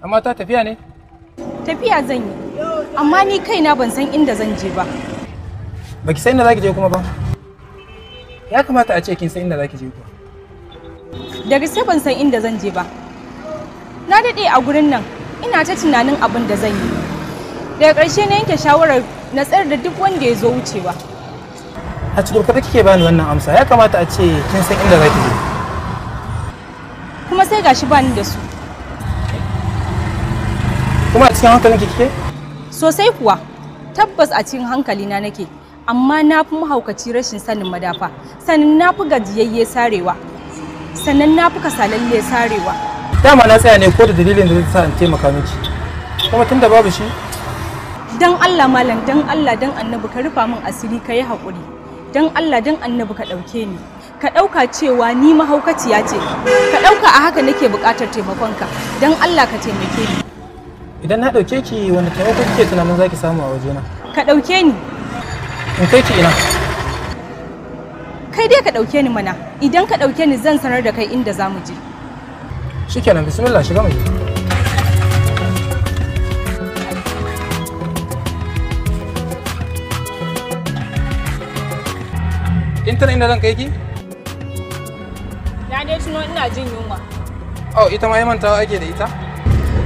Amma ta tafiya ne? Tafiya zan yi, amma ni kaina ban san inda zan je ba. Baki san inda zaki je kuma ba? Ya kamata a ce kin san inda zaki je kuwa. Da gaske ban san inda zan je ba. Na daɗe a gurin nan, ina ta tunanin abin da zan yi. Daga ƙarshe na yanke shawarar na tsayar da duk wanda ya zo wucewa. A cikin kike bani wannan amsa, ya kamata a ce kin san inda zaki je. Kuma sai gashi bani da su. Kuma a cikin hankalinki kike? Sosai kuwa, tabbas a cikin hankalina nake, amma na fi mahaukaci rashin sanin madafa, sannan na fi gajiyayye sarewa, sannan na fi kasalalle sarewa. Dama na tsaya ne ko da dalilin da zai sa in taimaka miki, kuma tunda babu shi. Dan Allah malam, dan Allah, dan annabi ka rufa min asiri ka yi haƙuri. Dan Allah, dan annabi ka ɗauke ni. Ka ɗauka cewa ni mahaukaciya ce, ka ɗauka a haka nake buƙatar taimakonka, dan Allah ka taimake ni. Idan na ɗauke ki, wanda taimako kike tunanin zaki samu a wajena? Ka ɗauke ni. In kai ki ina? Kai dai ka ɗauke ni mana. Idan ka ɗauke ni zan sanar da kai inda za mu je. Shikenan, bismillah, shiga mu je. Kin tana inda zan kai ki? Na dai tuno ina jin yunwa. Oh, ita ma mantawa ake da ita?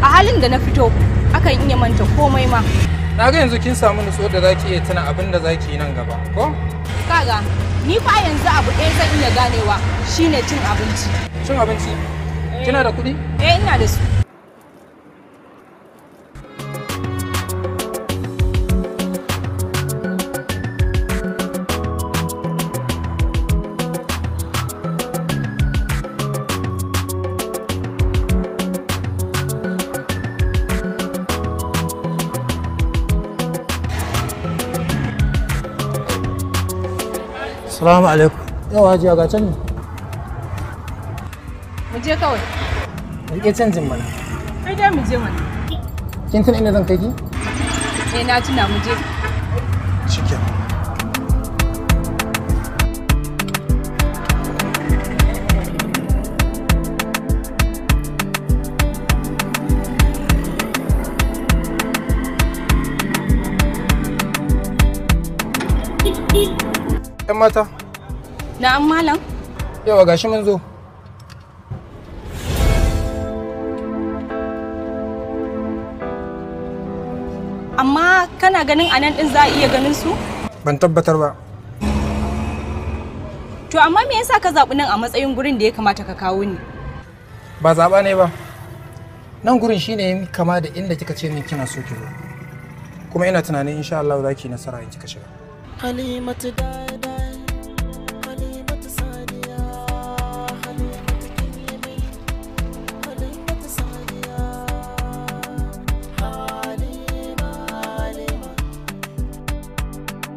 A halin da na fito, akan iya manta komai ma. Na ga yanzu kin samu nutsuwar da zaki iya tuna abin da zaki yi nan gaba, ko? Kaga, ni fa yanzu abu ɗaya zan iya ganewa shine cin abinci. Cin abinci? Kina da kuɗi? Eh, ina da su. Salamu alaikum. Yawa hajiya ga can ne. Mu je kawai. Rike canjin mana. Kai dai mu je mana. Kin tuna inda zan kai ki? Eh, na tuna, mu je. Shikenan. ‘Yan mata. Na'am malam. Yawa gashi mun zo. Amma kana ganin anan din za a iya ganin su? Ban tabbatar ba. To amma me yasa ka zaɓi nan a matsayin gurin da ya kamata ka kawo ni? Ba zaɓa ne ba. Nan gurin shine kama da inda kika ce min kina so ki zo. Kuma ina tunanin insha Allah za ki nasara in kika shiga. Halimatu dada, Halimatu Sadiya, Halimatu Kimi, Halimatu Sadiya, Halima, Halima,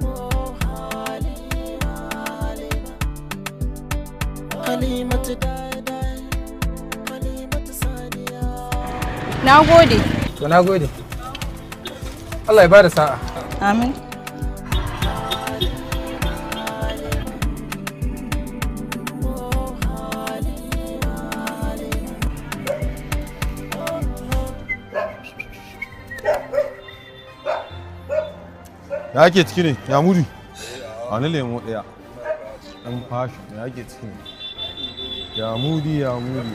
oh Halima, Halima, Halimatu dada, Halimatu Sadiya. Na gode. To na gode. Allah ya bada sa'a. Amin. Ya ake ciki ne? Ya mudu? Wani lemo ɗaya. Ɗan fashi. Ya ake ciki ne? Ya mudi, ya mudi.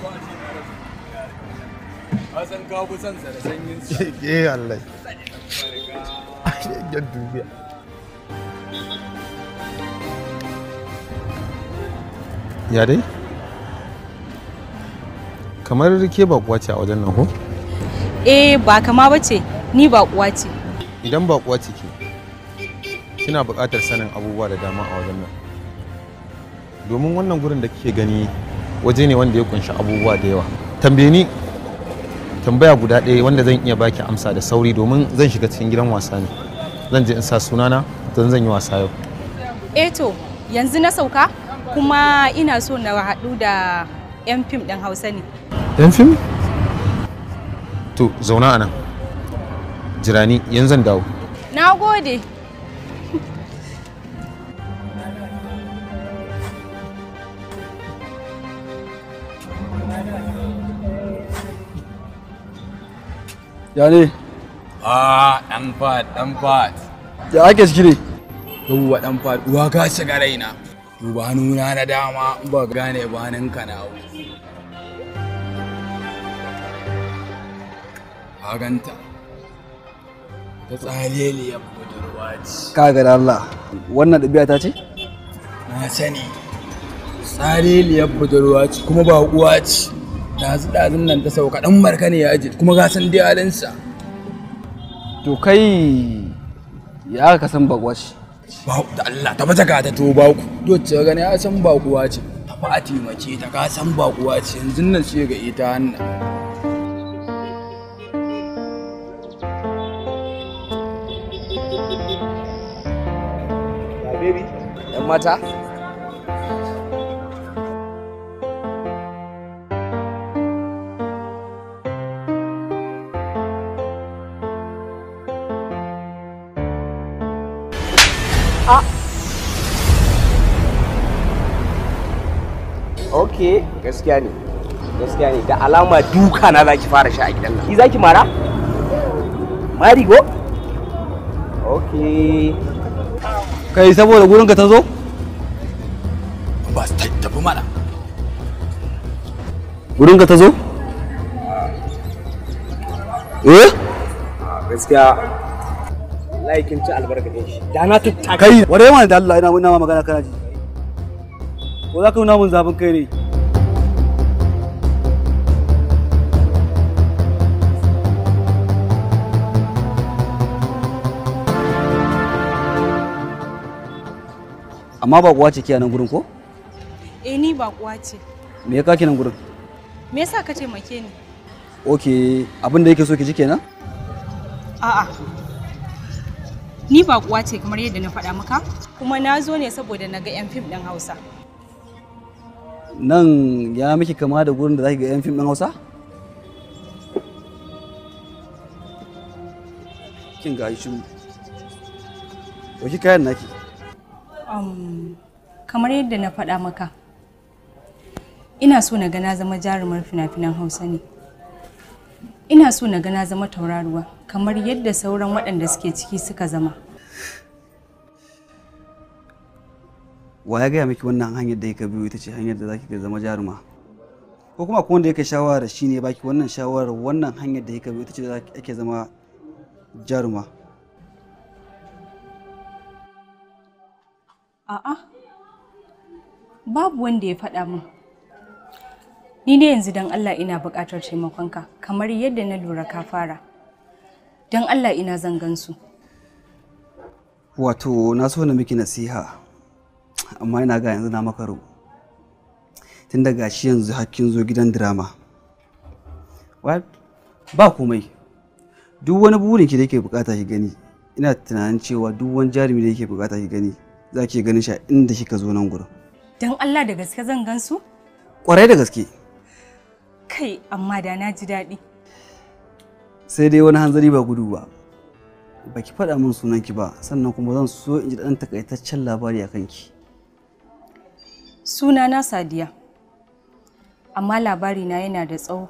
Hasan ka fi son sa da sanyin sa. Eh Allah. Ya dubiya. Ya dai? Kamar ke bakuwa ce a wajen nan ko? Eh ba kama bace, ni bakuwa ce. Idan bakuwa ce ke, Kina buƙatar sanin abubuwa da dama a wajen nan. Domin wannan gurin da kike gani waje ne wanda ya kunshi abubuwa da yawa. Tambaye ni tambaya guda ɗaya wanda zan iya baki amsa da sauri domin zan shiga cikin gidan wasa ne. Zan je in sa sunana don zan yi wasa yau. Eh to, yanzu na sauka kuma ina so na haɗu da 'yan fim ɗin Hausa ne. 'Yan fim? To, zauna a nan. Jira ni, yanzu zan dawo. Na gode. Ya ne? Ah, ɗan fat, ɗan fat. Ya ake ciki ne? Yawwa ɗan fat, uwa ka shiga raina. Duba hannuna na dama, in ba gane ba hannunka na hagu. Ka ganta. Ta tsaleliyar budurwa ce. Ka ga da Allah, wannan ɗabi'a ta ce? Na sani. Tsaleliyar budurwa ce kuma ba uwa ce. Ɗazu ɗazun nan ta sauka ɗan marka ne ya aje kuma ga san dai halinsa. To kai ya aka san bakwa ce? Ba da Allah ta bata ka ta to ba ku. To ce gani ya san ba kuwa ce. Tafi a taimake ta ka san ba kuwa ce yanzu nan sai ga ita hannu. Ya baby, ‘yan mata? Ok, gaskiya ne. Gaskiya ne, da alama duka na zaki fara sha a gidan nan. Ki zaki mara? Mari go? Ok. Kai saboda gurin ka ta zo? Ba su tafi mana. Gurin ka ta zo? Eh? Gaskiya wallahi kin ci albarkacin shi. Da na tattaka. Kai, ware mana da Allah ina ma magana kana ji. Ko za ka nuna mun zafin kai ne? Amma ba kuwa ce ke a nan gurin ko? Eh ni baƙuwa ce. Me ya kake nan gurin? Me yasa ka taimake ni? Ok, abin da yake so ki ji kenan? A'a. Ni baƙuwa ce kamar yadda na faɗa maka, kuma na zo ne saboda na ga 'yan fim ɗin Hausa. Nan ya miki kama da gurin da zaki ga 'yan fim ɗin Hausa? Kin ga shiru. Dauki kayan naki. Kamar yadda na faɗa maka, ina so na ga na zama jarumar fina-finan Hausa ne. Ina so na ga na zama tauraruwa kamar yadda sauran waɗanda suke ciki suka zama. Wa ya gaya miki wannan hanyar da kika biyo ita ce hanyar da zaki ga zama jaruma? Ko kuma akwai wanda yake shawara shine baki wannan shawarar wannan hanyar da kika biyo ita ce da ake zama jaruma? A'a, babu wanda ya faɗa min. Ni dai yanzu don Allah ina buƙatar taimakonka kamar yadda na lura ka fara. Don Allah ina zan gansu. Wato na so na miki nasiha amma ina ga yanzu na makaro. Tun da gashi yanzu har kin zo gidan drama. Well, ba komai. Duk wani burin ki da yake bukata ki gani, ina tunanin cewa duk wani jarumi da yake bukata ki gani, za ki ganin shi a inda kika zo nan gurin. Don Allah da gaske zan gansu? Kwarai da gaske. Kai, amma da na ji daɗi. Sai dai wani hanzari ba gudu ba. Baki faɗa min sunanki ba, sannan kuma zan so in ji ɗan takaitaccen labari a kanki. Sunana Sadiya. Amma labarina yana da tsawo.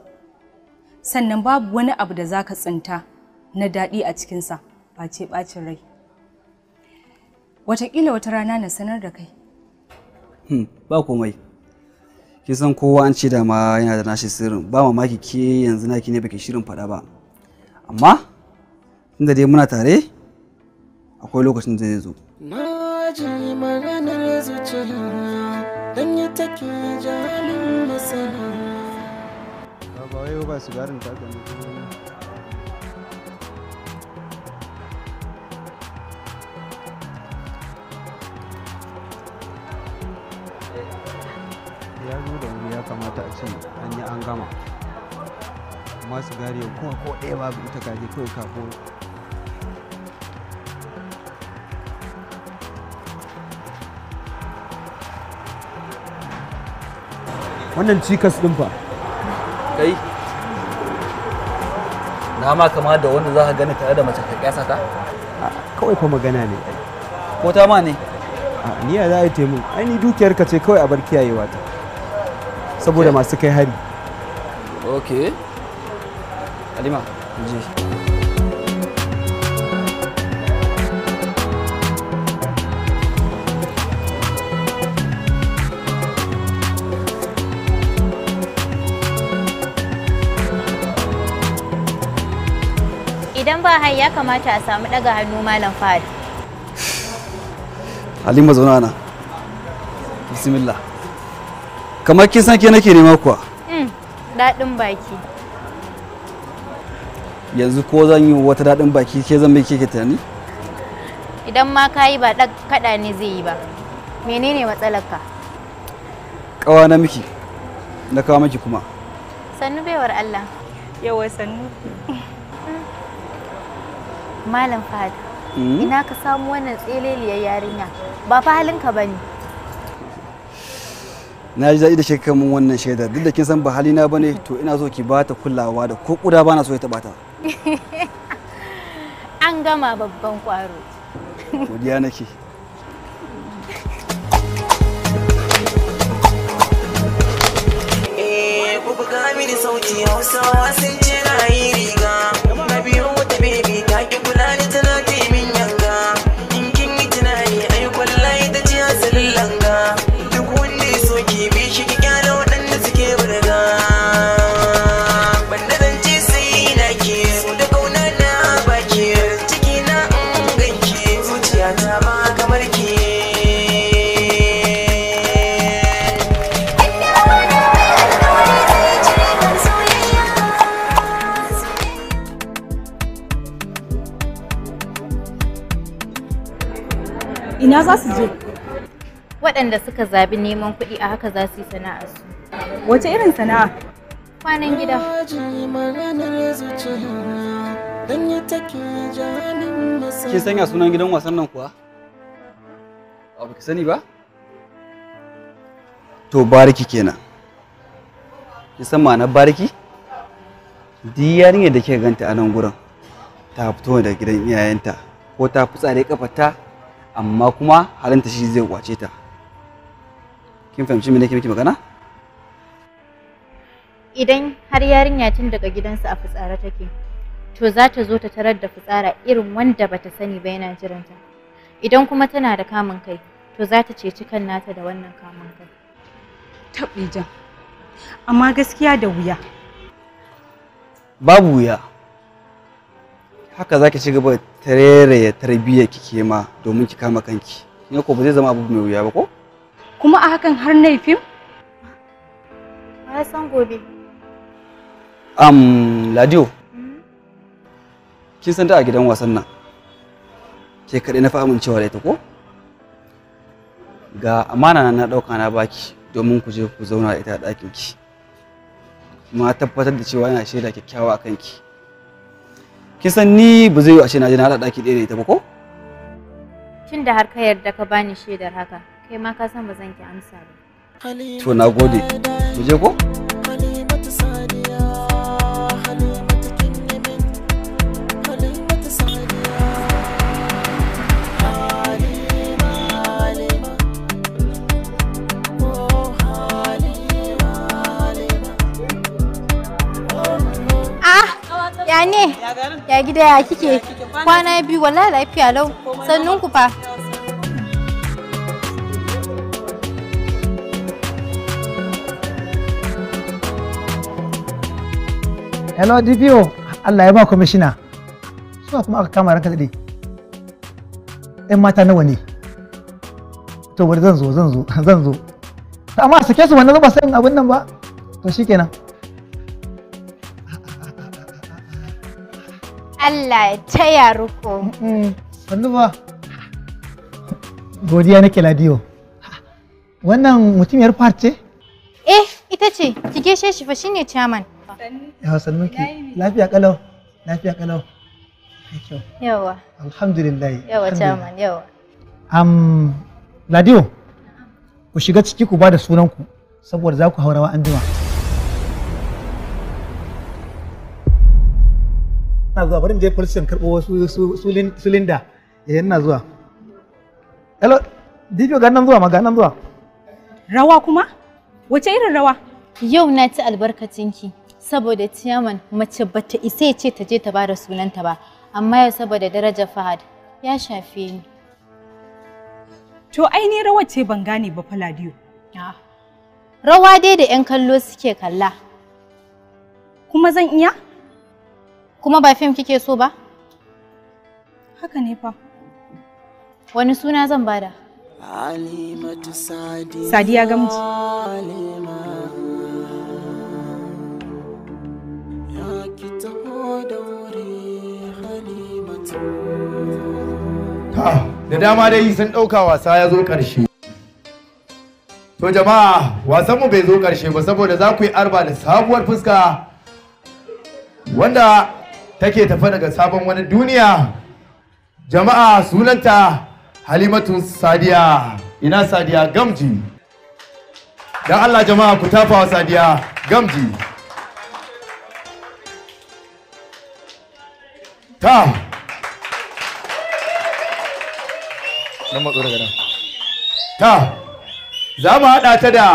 Sannan babu wani abu da za ka tsinta na daɗi a cikinsa, face ɓacin rai. Wataƙila wata rana na sanar da kai. Ba komai. Kin san kowa an ce dama yana da nashi sirrin, ba mamaki ke yanzu naki ne baki shirin faɗa ba. Amma tunda dai muna tare, akwai lokacin da zai zo. Na ji maganar zuciya dan ya take jamin masana. Ba wai ba sigarin ta gani. Ya zo da wuri, ya kamata a ce an yi an gama. Amma sigari yau kuma ko ɗaya babu ita, kaje kawai kafo. Wannan cikas ɗin fa. Kai, na ma kama da wanda za ka gani tare da mace ka kyasa ta? Kawai fa magana ne ai. Ko ta ma ne? A ni ya za a yi taimun? Ai ni dukiyar ka ce kawai a bar kiyayewa ta. Saboda masu kai hari. Ok. Halima, je. Idan ba hai ya kamata a samu ɗaga hannu, Malam Fahad. Halima, zauna na. Bismillah. Kamar kin san ke nake nema kuwa. Daɗin baki. Yanzu ko zan yi wata daɗin baki ke zan mai keke tunani? Idan ma ka yi ba kaɗa ne zai yi ba. Menene matsalarka? Ƙawa na miki. Na kawo miki kuma. Sannu, baiwar Allah. Yawa, sannu. Malam Fahad, ina ka samu wannan tseleliyar yarinya? Ba fa halinka ba ne. Na ji daɗi da shi mun wannan shaidar, duk da kin san ba halina bane, to ina so ki ba ta kulawa da ko ƙuda ba na so ya taɓa ta. An gama, babban ƙwaro. Godiya nake. Eh, ku buga mini sauti, Hausawa sun ce na yi riga. Na biyo wata baby ta ki kula ni, tana ta yi min yanga. In kin yi tunani ai kwallaye ta ce asalin langa. Duk wanda ya so ki bi shi, ki kyale waɗanda suke burga. Banda zance sai na ke so da kauna na baki. Ciki na in ganki, zuciya ta ba kamar ki. Ina za su je? Waɗanda suka zabi neman kuɗi a haka za su yi sana'ar su. Wace irin sana'a? Kwanan gida. Maganar zuciya dan ya take jamin masa. Kin sanya sunan gidan wasan nan kuwa? Ba ki sani ba? To, bariki kenan. Kin san ma'anar bariki? Duk yarinyar da kika ganta a nan gurin ta fito daga gidan iyayenta ko ta fitsare kafarta, amma kuma halinta shi zai kwace ta. Kin fahimci me nake miki magana? Idan har yarinya tun daga gidansu a fitsara take, to za ta zo ta tarar da fitsara irin wanda bata sani ba yana jiranta. Idan kuma tana da kamun kai, to za ta ceci kan nata da wannan kamun kai. Taɓijan. Amma gaskiya da wuya. Babu wuya. Haka zaki ci gaba da tareraya tarbiyyar ki ke ma domin ki kama kanki. Kin ga ko ba zai zama abu mai wuya ba ko? Kuma a hakan har na yi fim? Wa ya san gobe? Ladiyo. Kin san ta a gidan wasan nan. Ke kaɗai na fi amincewa da ita ko? Ga amana na na ɗauka na baki domin ku je ku zauna da ita a ɗakin ki. Kuma tabbatar da cewa yana shaida kyakkyawa a kanki. Kin san ni ba zai yi a ce na je na haɗa ɗaki ɗaya da ita ba ko? Tun da har ka yarda ka bani shaidar haka, kai ma ka san ba zan ki amsa ba. To, na gode. Mu je ko? Halimatu Sadiya, Halimatu kin yi min, Halimatu Sadiya, Halima, Halima, oh Halima, Halima. Ah, ya ne? Ya gida, ya kike? Kwana biyu, wallahi lafiya lau. Sannun ku fa. Hello DPO, Allah ya ba kwamishina. Suwa kuma aka kama, ranka daɗe? ‘Yan mata nawa ne? To, bari zan zo, zan zo, zan zo. To, amma sake su, wannan ba sanin abin nan ba. To, shikenan. Allah ya taya riko. Sannu ba. Godiya nake, Ladiyo. Wannan mutumiyar Fahad ce? Eh, ita ce. Ki gaishe shi fa, shine chairman. Yawa, sannu ki. Lafiya kalau. Lafiya kalau. Kyau. Yawa. Alhamdulillah. Yawa chairman, yawa. Ladiyo, ku shiga ciki ku bada sunanku saboda za ku haurawa anjima. Ina zuwa, bari in je police station karɓo wasu su Linda. Eh, ina zuwa. Hello, DPO, ga nan zuwa ma, ga nan zuwa. Rawa kuma? Wace irin rawa? Yau na ci albarkacinki saboda chairman mace bata isa ya ce ta je ta bada sunanta ba, amma yau saboda darajar Fahad ya shafe ni. To ai ni rawar ce ban gane ba fa, Ladiyo. Rawa dai da 'yan kallo suke kalla. Kuma zan iya? Kuma ba fim kike so ba? Haka ne fa. Wani suna zan bada? Sadiya Gamji. Da dama dai sun ɗauka wasa ya zo ƙarshe. To jama'a, wasanmu bai zo ƙarshe ba saboda za ku yi arba da sabuwar fuska wanda take tafe daga sabon wani duniya. Jama'a, sunanta Halimatu Sadiya. Ina Sadiya Gamji? Don Allah jama'a, ku tafa wa Sadiya Gamji. Ta nan matso daga nan. Ta za mu haɗa ta da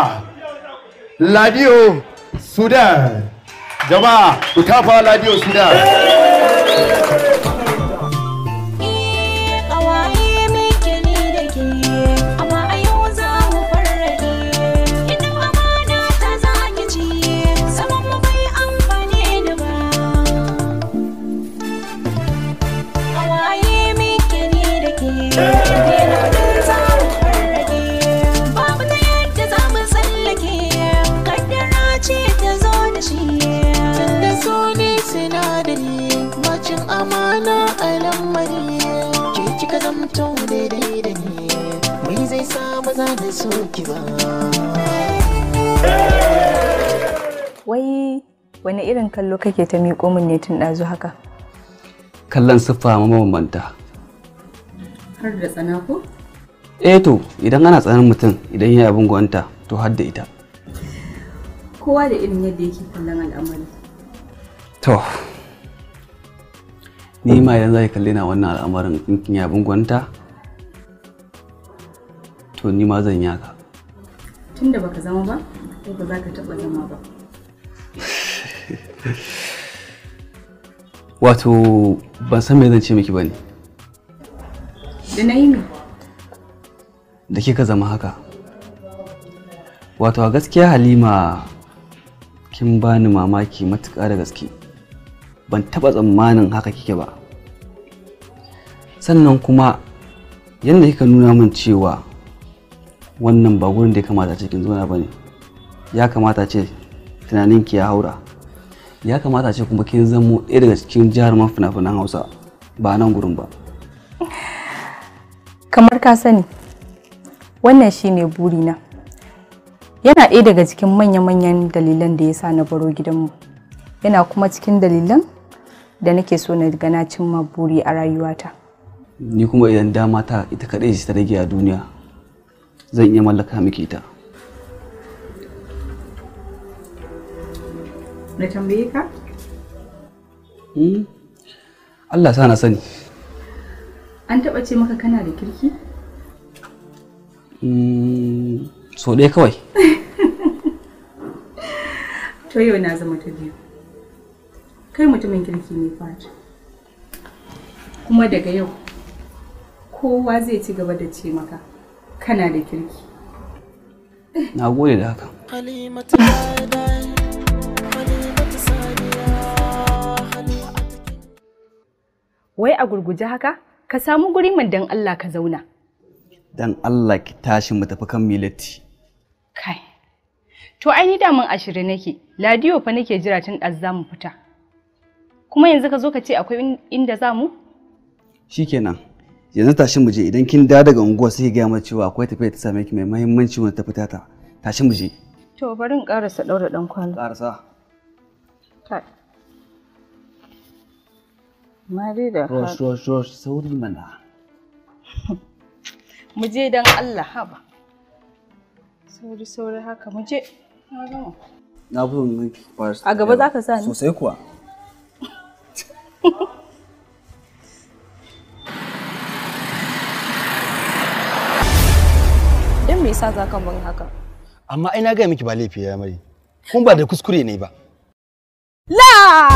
Ladiyo Sudan. Jama'a, ku tafa Ladiyo Sudan. Ƙawaye muke ni da ke, amma a yau za mu farrake. Idan amana ta za ki ci, zaman mu bai amfane ni ba. Ƙawaye muke ni da ke, daina faɗin za mu farrake. Babu ta yadda za mu tsallake, kaddara ce ta zo da shi. Tunda so ne sinadari, bacin amana a lamari. Ke kika zamto daidai da ni, mai zai sa ba za na so ki ba. Wai wani irin kallo kake ta miƙo min ne tun ɗazu haka? Kallon siffa mabambanta. Har da tsana ko? Eh to, idan ana tsanan mutum idan ya abin gwanta, to har da ita. Kowa da irin yadda yake kallon al'amari. To, ni ma idan za ki kalle na wannan al'amarin in kin yi abin gwanta, to ni ma zan yi haka. Tunda baka zama ba, kai ba za ka taɓa zama ba. Wato ban san me zan ce miki bane. Da na yi me? Da kika zama haka. Wato a gaskiya Halima, kin bani mamaki matuƙa da gaske. Ban taɓa tsammanin haka kike ba. Sannan kuma yadda kika nuna min cewa wannan ba gurin da ya kamata ce kin zauna bane. Ya kamata ce tunaninki ya haura. Ya kamata ce kuma kin zamo ɗaya daga cikin jaruman fina-finan Hausa ba nan gurin ba. Kamar ka sani, wannan shine burina. Yana ɗaya daga cikin manya-manyan dalilan da ya sa na baro gidanmu. Yana kuma cikin dalilan da nake so na ga na cimma buri a rayuwata. Ni kuma idan dama ta ita kaɗai ce ta rage a duniya, zan iya mallaka miki ita. Na tambaye ka? Allah sa na sani. An taɓa ce maka kana da kirki? So ɗaya kawai. To yau na zama ta biyu. Kai mutumin kirki ne, Fat. Kuma daga yau, kowa zai ci gaba da ce maka kana da kirki. Na gode da haka. Halimatu Halimatu Sadiya, Halima. Wai a gurguje haka? Ka samu guri man dan Allah ka zauna. Dan Allah ki tashi mu tafi kan milati. Kai. To ai ni daman 20 nake. Ladiyo fa nake jira tun ɗazu za mu fita. Kuma yanzu ka zo ka ce akwai inda za mu? Shikenan. Yanzu tashi mu je, idan kin dawo daga unguwa sai ki gaya mata cewa akwai tafiya ta same ki mai muhimmanci wanda ta fita ta. Tashi mu je. To bari in karasa daura dan kwali. Karasa. Kai. Ma dai da Rush rush rush sauri mana. Mu je dan Allah haba. Sauri sauri haka mu je. Na gama. Na fi son ki fara. A gaba za ka sa ni? Sosai kuwa. Dan me yasa za ka mun haka? Amma ai na gaya miki ba laifi ya mari. Kun ba da kuskure ne ba. La!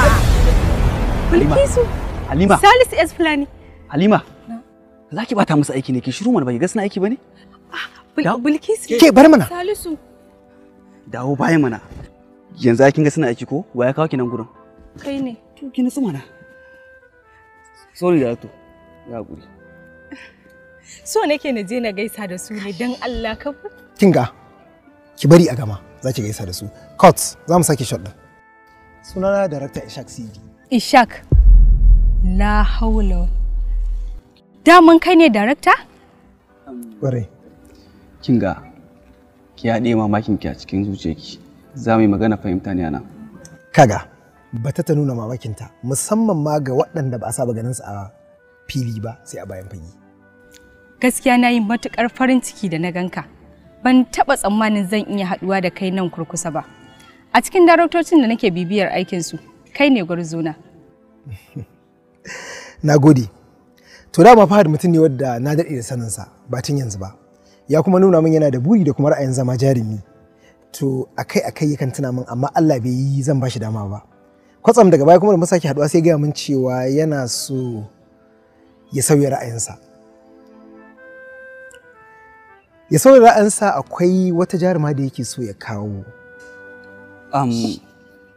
Bilkisu. Halima. Salisu S Fulani. Halima. Za ki bata musu aiki ne, ki shiru mana, ba ki ga suna aiki bane? Bilkisu. Ke bar mana. Salisu. Dawo baya mana. Yanzu ai kin ga suna aiki ko? Wa ya kawo ki nan gurin? Kai ne. To ki nutsu mana. Sorry da to. Ya hakuri. So nake na je na gaisa da su ne dan Allah ka. Kinga. Ki bari a gama, za ki gaisa da su. Cut, za mu sake shot din. Sunana Director Ishak CD. Ishak. La haula. Daman kai ne director? Ƙwarai. Kinga, ki haɗe mamakin ki a cikin zuciyarki. Za mu yi magana fahimta ne anan. Kaga, bata ta nuna mamakinta, musamman ma ga waɗanda ba a saba ganin su a fili ba sai a bayan fage. Gaskiya na yi matuƙar farin ciki da na ganka. Ban taɓa tsammanin zan iya haɗuwa da kai nan kurkusa ba. A cikin daraktocin da nake bibiyar aikinsu, kai ne gwarzona. Na gode. To dama Fahad mutum ne wadda na daɗe da saninsa ba tun yanzu ba. Ya kuma nuna min yana da buri da kuma ra'ayin zama jarumi. To akai akai yakan tuna min amma Allah bai yi zan bashi dama ba. Kwatsam daga baya kuma da mun sake haɗuwa sai gaya min cewa yana so ya sauya ra'ayinsa. Ya sauya ra'ayinsa akwai wata jaruma da yake so ya kawo.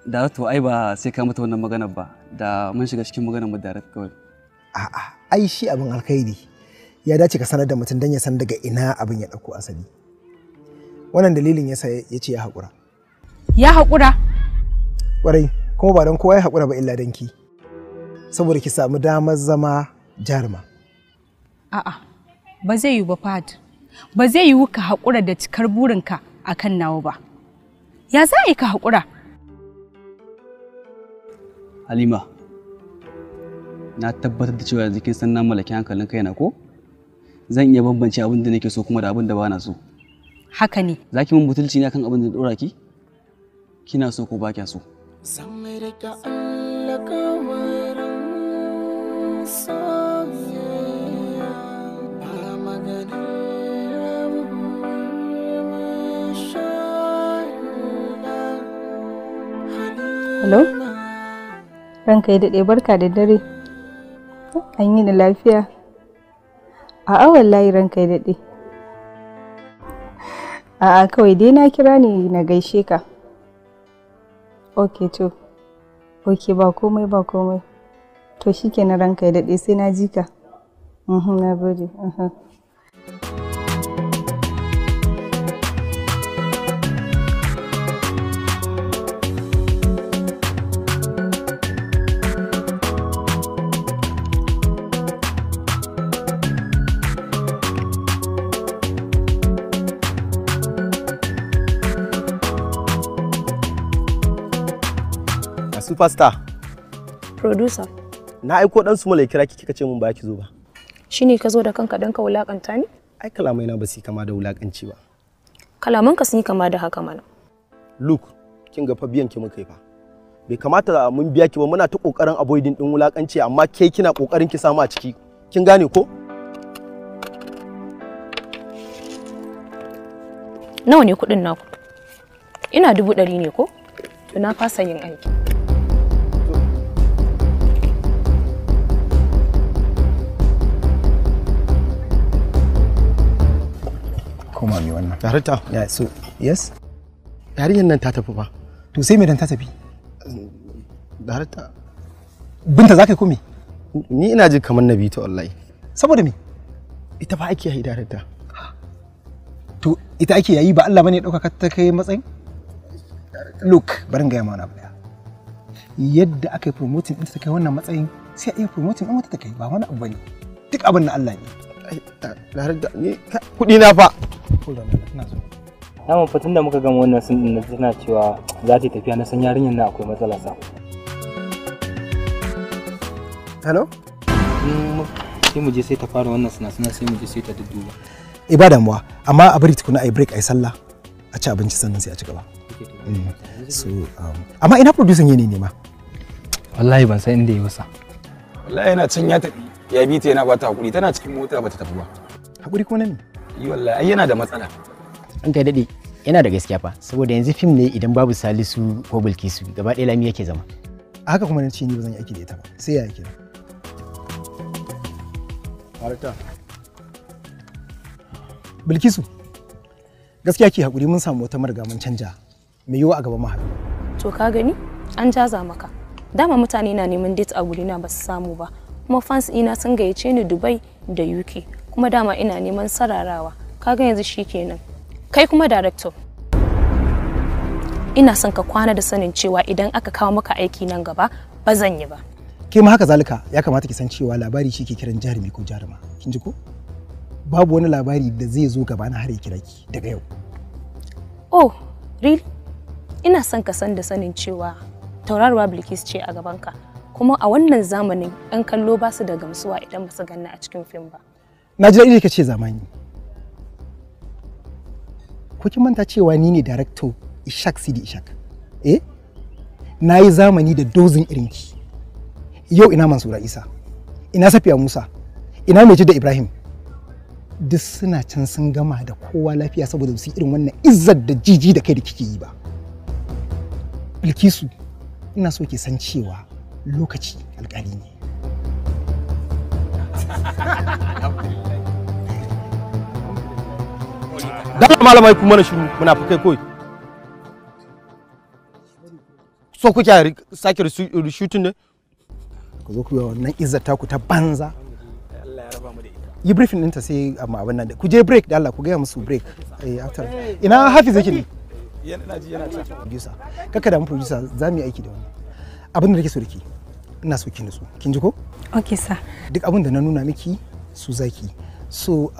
Director ai ba sai ka mata wannan maganar ba, da mun shiga cikin maganar mu direct kawai. A'a, ai shi abin alkhairi ya dace ka sanar da mutum don ya san daga ina abin ya ɗauko asali. Wannan dalilin yasa ya ce ya haƙura. Ya haƙura? Ƙwarai, kuma ba don kowa ya haƙura ba illa don ki. Saboda ki samu damar zama jaruma. A'a, ba zai yiwu ba Fahad. Ba zai yiwu ka haƙura da cikar burinka akan nawa ba. Ya za a yi ka haƙura? Halima, na tabbatar da cewa yanzu kin san na mallaki hankalin kaina ko? Zan iya bambance abin da nake so kuma da abin da bana so. Haka ne. Za ki mun butulci ne akan abin da dora ki? Kina so ko ba kya so? Zan rike alƙawarin soyayya ba maganar Hello? Ranka ya daɗe, barka da dare. An yi ni lafiya? A'a wallahi ranka ya daɗe. A'a kawai dai na kira ni na gaishe ka. Ok to. Ok ba komai ba komai. To shikenan ranka ya daɗe sai na ji ka. Na gode. Superstar. Producer. Na aiko dan su malai kira ki kika ce mun ba ki zo ba. Shine ka zo da kanka dan ka wulakanta ni? Ai kalamai na ba su kama da wulakanci ba. Kalamanka sun yi kama da haka mana. Look, kin ga fa biyan ki muka yi fa. Bai kamata mun biya ki ba, muna ta kokarin avoiding din wulakanci amma ke kina kokarin ki samu a ciki. Kin gane ko? Nawa ne kuɗin naku? Ina 100,000 ne ko? To na fasa yin aiki. Koma mai wannan. Director. Yeah, so, yes? Yarinyar nan ta tafi fa. To sai me dan ta tafi? Director. Binta za ka yi ko me? Ni ina jin kamar na bi ta wallahi. Saboda me? Ita fa ake yayi director. To ita ake yayi ba Allah bane ya dauka ta kai matsayin? Look, bari in gaya ma wani abu daya. Yadda aka yi promoting ɗinta ta kai wannan matsayin sai a iya promoting ɗin wata ta kai, ba wani abu bane. Duk abin na Allah ne. Director, ni kuɗi na fa. Hold on, ina so. Dama fa tunda muka gama wannan sun din tana cewa za ta tafiya, na san yarinyar na akwai matsala sa. Hello? Sai mu je sai ta fara wannan suna sai mu je sai ta dudduba. Eh ba damuwa, amma a bari tukuna a yi break a yi sallah, a ci abinci sannan sai a ci gaba. So amma ina producer ne ne ma? Wallahi ban san inda ya wasa. Wallahi yana can ya tafi, ya bi ta yana bata hakuri, tana cikin mota bata tafi ba. Hakuri ko na me? Yi wallahi ai yana da matsala. An kai dade yana da gaskiya fa, saboda yanzu fim ne idan babu Salisu ko Bilkisu gaba ɗaya Lami yake zama. A haka kuma na ce ni ba zan yi aiki da ita ba, sai ya kenan. Harta. Bilkisu, gaskiya ki hakuri mun samu wata marga mun canja mai yiwuwa a gaban mahal. To ka gani an jaza maka. Dama mutane na neman date a gurina ba su samu ba, kuma fans ina sun gayyace ni Dubai da UK, kuma dama ina neman sararawa. Kaga yanzu shikenan. Kai kuma director, ina son ka kwana da sanin cewa idan aka kawo maka aiki nan gaba ba zan yi ba. Ke ma haka zalika ya kamata ki san cewa labari shi ke kiran jarumi ko jaruma. Kin ji ko? Babu wani labari da zai zo gaba na har ya kira ki daga yau. Oh, really? Ina son ka san da sanin cewa tauraruwa Bilkis ce a gabanka, kuma a wannan zamanin 'yan kallo ba su da gamsuwa idan ba su ganna a cikin fim ba. Na ji daɗi da ce zamani. Ko kin manta cewa ni ne director Ishak Sidi Ishak? Eh? Na yi zamani da dozin irinki. Yau ina Mansura Isa, ina Safiya Musa, ina Maijida Ibrahim. Duk suna can sun gama da kowa lafiya saboda su irin wannan izzar da jiji da kai da kike yi ba. Bilkisu, ina so ki san cewa lokaci alƙali ne. Dan malamai kuma na shiru munafukai koi. So kuke sake shooting ne? Ku zo ku yi wannan izzar taku ta banza. Allah ya raba mu da ita. Yi briefing ɗinta sai amma abin nan da ku je break da Allah ku gaya musu break. Eh after. Ina Hafiz yake ne? Yana ji yana ta. Producer. Kaka da mu producer za mu yi aiki da wannan. Abin da nake so da ke, ina so ki nutsu. Kin ji ko? Okay sir. Duk abin da na nuna miki su zaki. So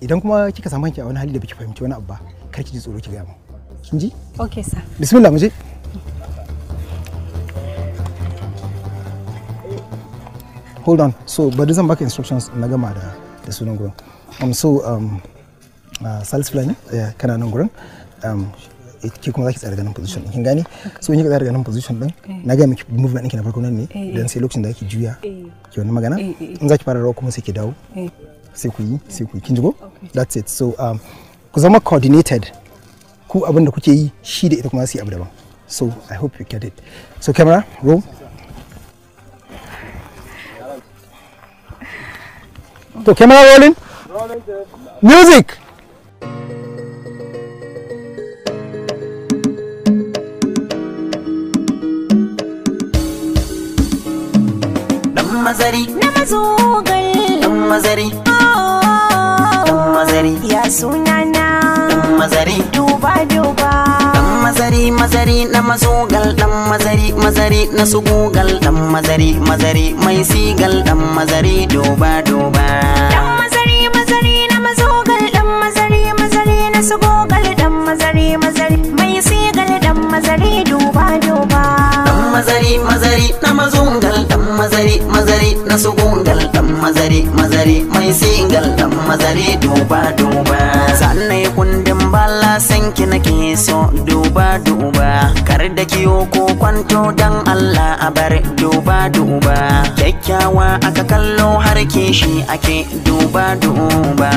idan kuma kika samu kanki a wani hali da baki fahimci wani abu ba, kar ki ji tsoro ki gaya mu. Kin ji? Okay sir. Bismillah mu je. Hold on. So bari zan baka instructions na gama da sunan gurin. Salisu Fulani, kana nan gurin. Ke kuma zaki tsaya daga nan position din, kin gane? So in kika tsaya daga nan position din, na ga miki movement ɗinki na farko nan ne, dan sai lokacin da zaki juya ki wani magana, in zaki fara rawa kuma sai ki dawo. Sai ku yi, kin ji ko? That's it. So ku zama coordinated. Ku abin da kuke yi shi da ita kuma su yi abu daban. So I hope you get it. So camera, roll. To camera rolling. Music. Dan mazari na mazogal, dan mazari, dan mazari, ya sunana dan mazari, duba duba, dan mazari mazari na mazogal, dan mazari mazari na sugugal, dan mazari mazari mai sigal, dan mazari duba duba, dan mazari mazari na mazogal, dan mazari mazari na sugugal, dan mazari mazari mai sigal, dan mazari duba duba, dan mazari mazari na mazogal, dan mazari mazari na sugugal, dan mazari mazari mai sigal, dan mazari duba duba. Sannan kundin bala sanki nake so duba duba, kar da kiyo ko kwanto dan Allah a bar duba duba, kyakkyawa aka kallo har kishi ake duba duba.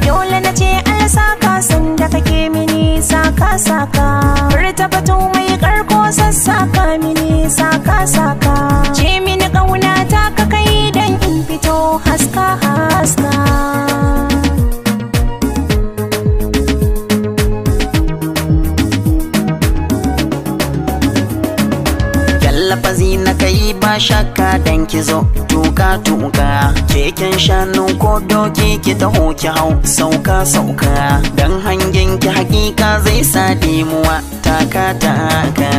Dole na ce Allah saka sanda kake mini saka saka, furta batu mai karko sassaka mini saka saka, ce mini kauna ta ka kai dan in fito haska haska. Lafazi na kai ba shakka dan ki zo tuka tuka, keken shanu ko doki ki taho ki hau sauka sauka, dan hangen ki hakika zai sa dimuwa taka taka.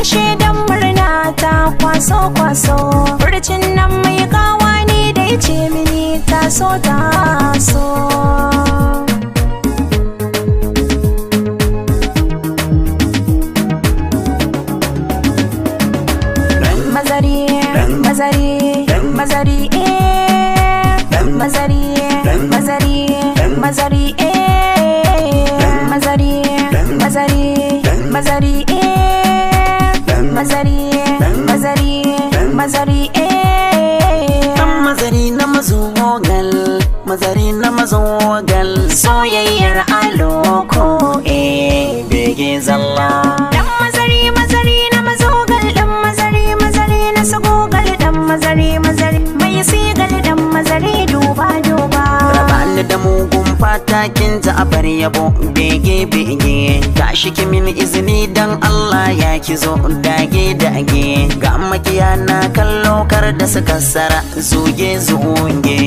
kushe don murna ta kwaso kwaso. Furcin nan mai kawa ne da ya ce mini taso taso. Mazari, mazari, mazari, eh. Mazari, mazari, mazari, eh. Mazari, mazari, mazari, eh. Mazari, mazari, mazari, eh. Dan mazari na mazogal, mazari na mazogal, soyayyar aloko, eh, bege zalla. Dan mazari, mazari na mazogal, dan mazari, mazari na sagogal, dan mazari, mazari mai sigal, dan mazari duba duba. Rabani da mugun fata kin ji a bar yabo, bege bege. Tashi ki min izini dan Allah ya ki zo dage dage. Ga makiya na kallo kar da suka sara zuge zuge.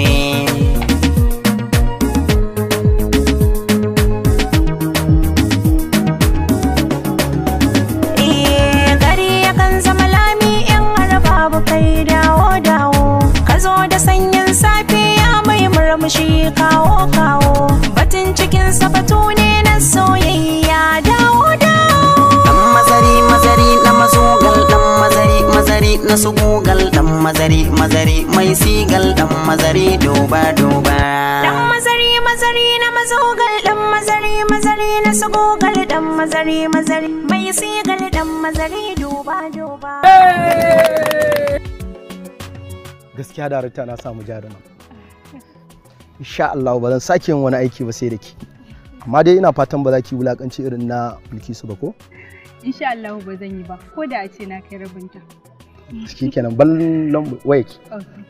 Eh, gari yakan zama lami in har babu kai dawo dawo. Ka zo da sanyin safiya mai murmushi kawo kawo. Batun cikin sabatu ne na soyayya dawo dawo. Dan mazari mazari na mazogal, dan mazari mazari na sugugal, dan mazari mazari mai sigal, dan mazari duba duba. Dan mazari mazari na mazogal, dan mazari mazari na sugugal, dan mazari mazari mai sigal, dan mazari duba duba. Gaskiya darakta na samu jaruma. Insha Allah ba zan sake yin wani aiki ba sai da ki. Amma dai ina fatan ba za ki wulakanci irin na Bilkisu ba ko? Insha Allah ba zan yi ba, ko da a ce na kai rabinta. Shikenan ban lambu wayarki. Okay.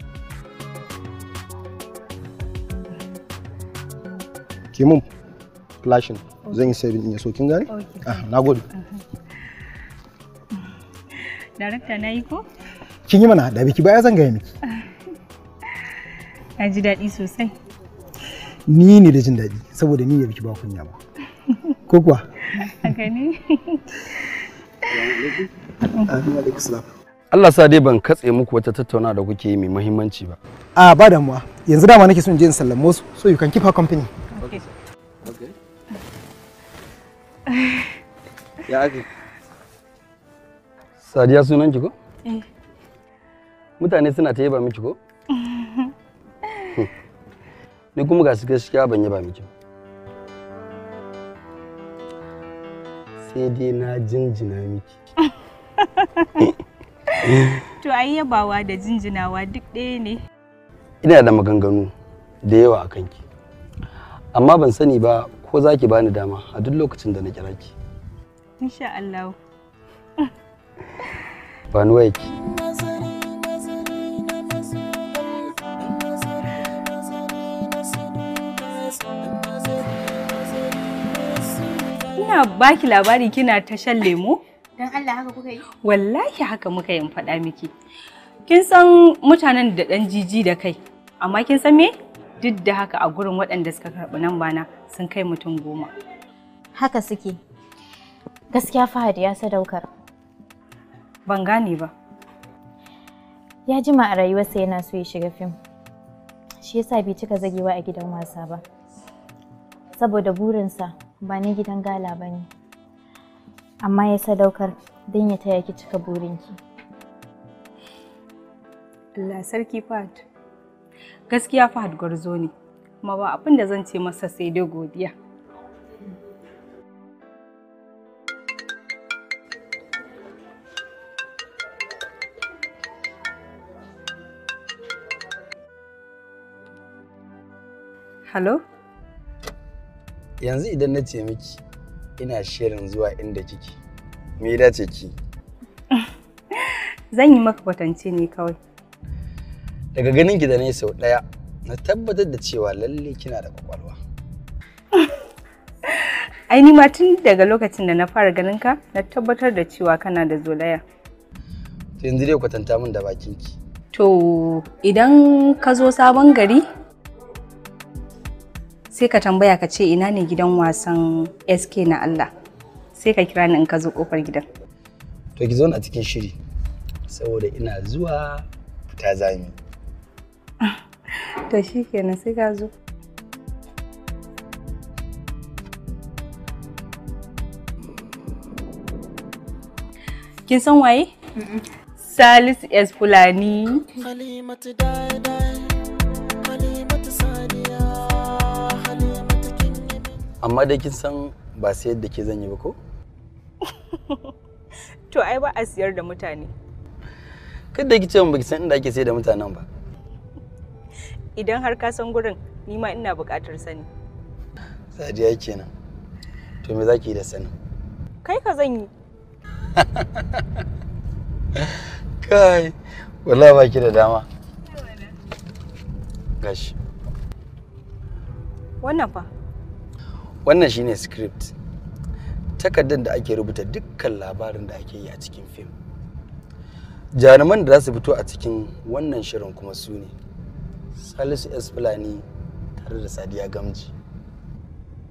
Ki mun flashing zan yi saving in ya so kin gane? Okay. Ah, nagode. Darakta na yi ko? Kin yi mana da biki baya zan gaya miki. Na ji daɗi sosai. Ni ne da jin daɗi saboda ni ne biki ba kunya ba. Ko kuwa? Haka ne? Amin alaikum salam. Allah sa dai ban katse muku wata tattauna da kuke yi mai muhimmanci ba. A ba damuwa. Yanzu dama nake son je in sallamo su so you can keep her company. Okay. Okay. Ya ake? Sadiya sunan ki ko? Eh. Mutane suna ta yaba miki ko? Ni kuma ga gaskiya ban yaba miki ba. Sai dai na jinjina miki. To ai yabawa da jinjinawa duk ɗaya ne. Ina da maganganu da yawa a kanki. Amma ban sani ba ko za ki bani dama a duk lokacin da na kira ki. Insha Allah. Ba ni wayarki. Ina baki labari kina ta shan lemo? Don Allah haka kuka yi? Wallahi haka muka yi in faɗa miki. Kin san mutanen da ɗan jiji da kai, amma kin san me? Duk da haka a gurin waɗanda suka karɓi nan bana sun kai mutum 10. Haka suke. Gaskiya Fahad ya sadaukar. Ban gane ba. Ya jima a rayuwarsa yana so ya shiga fim. Shi yasa bai cika zagewa a gidan wasa ba. Saboda burinsa ba na gidan gala ba ne. Amma ya sadaukar don ya taya ki cika burinki. Allah sarki Fahad. Gaskiya Fahad gwarzo ne, kuma ba abin da zan ce masa sai dai godiya. Hello? Yanzu idan na ce miki ina shirin zuwa inda kike, me ya dace ki? Zan yi maka kwatance ne kawai. Daga ganin ki da na yi sau ɗaya, na tabbatar da cewa lalle kina da kwakwalwa. Ai ni ma tun daga lokacin da na fara ganin ka, na tabbatar da cewa kana da zolaya. To yanzu dai kwatanta min da bakin ki. To idan ka zo sabon gari, sai ka tambaya ka ce ina ne gidan wasan SK na Allah. Sai ka kira ni in ka zo kofar gidan. To ki zauna a cikin shiri saboda ina zuwa fita zami. To shikenan, sai ka zo. Kin san waye? Salisu S Fulani. Halimatu dai dai, Halimatu Sadiya, Halimatu kin yi. Amma dai kin san ba sai yadda ke zan yi ba ko? To ai ba a siyar da mutane. Kada ki ce min baki san inda ake sayar da mutanen ba. Idan har ka san gurin, ni ma ina buƙatar sani. Sadiya kenan. To me zaki yi da sanin? Kai ka zan yi. Kai, wallahi baki da dama. Gashi. Wannan fa? Wannan shine script. Takardar da ake rubuta dukkan labarin da ake yi a cikin fim. Jaruman da za su fito a cikin wannan shirin kuma su ne Salisu S Fulani tare da Sadiya Gamji.